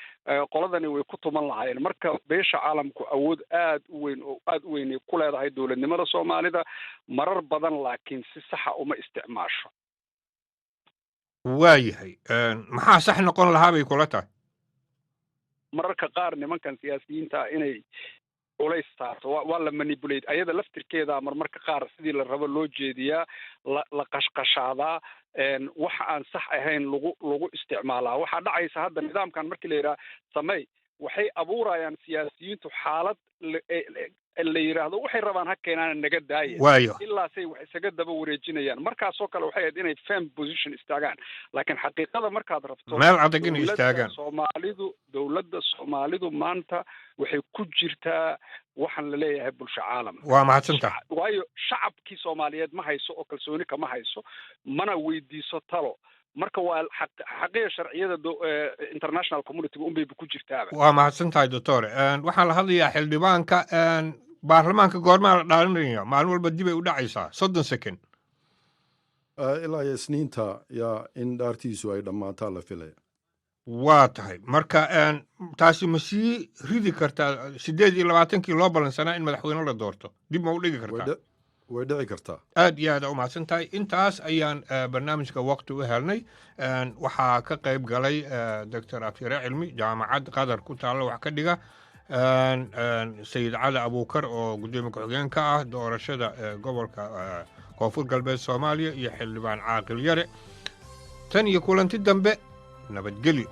Speaker 5: qoladani way ku tuman lahaayeen. Marka beesha caalamku awood aad u weyn oo aad u weynay ku leedahay dowladnimada Soomaalida marar badan, laakiin si saxa uma isticmaasho.
Speaker 3: Waayahay, maxaa sax noqon lahaa bay kula tahay?
Speaker 5: Mararka qaar nimankan siyaasiyiinta ah inay culays saarto, waa la manipulate ayada laftirkeeda. Marmarka qaar sidii la rabo loo jeediyaa, la qashqashaadaa, wax aan sax ahayn lagu isticmaalaa. Waxaa dhacaysa hadda nidaamkan markii la yidhaha samey, waxay abuurayaan siyaasiyiintu xaalad la yidhaahdo waxay rabaan ha keenaan, naga daaya.
Speaker 3: Waayo.
Speaker 5: Ilaa say wax isaga daba wareejinayaan. Markaasoo kale waxay ahayd inay firm position istaagaan, laakiin xaqiiqada markaad rabto
Speaker 3: Meel adag inay
Speaker 5: dowladda
Speaker 3: istaagaan.
Speaker 5: Soomaalidu, dowladda Soomaalidu maanta waxay ku jirtaa waxaan la leeyahay bulsho caalam.
Speaker 3: Waa mahadsantaha.
Speaker 5: Waayo, shacabkii Soomaaliyeed ma hayso oo kalsooni kama hayso, mana weydiiso talo. Marka waa xaqiya sharciyada international community unbayba ku jirtaaba.
Speaker 3: Waa mahadsan tahay, doctor. Waxaan la hadlayaa xildhibaanka. Baarlamaanka goormaa la dhaalinaya? Maalin walba dib ay u dhacaysaa. 30 second.
Speaker 7: Ilaa iyo Isniinta yaa in dhaartiisu ay dhammaataa la filaya.
Speaker 3: Waa tahay. Marka taasi ma sii ridi kartaa 28-kii loo ballansanaa in madaxweyne la doorto? Dib ma u dhigi kartaa?
Speaker 7: Way dhici kartaa.
Speaker 3: Aad iyo aad u mahadsan tahay. Intaas ayaan barnaamijka waqti u helnay. Waxaa ka qayb galay Doctor Afyare Cilmi, jaamacad Qatar ku taalla wax ka dhiga, Sayid Cali Abuukar oo gudoomiye ku-xigeenka ah doorashada gobolka Koonfur Galbeed Soomaaliya, iyo xildhibaan Caaqil Yare. Tan iyo kulanti dambe, nabadgelyo.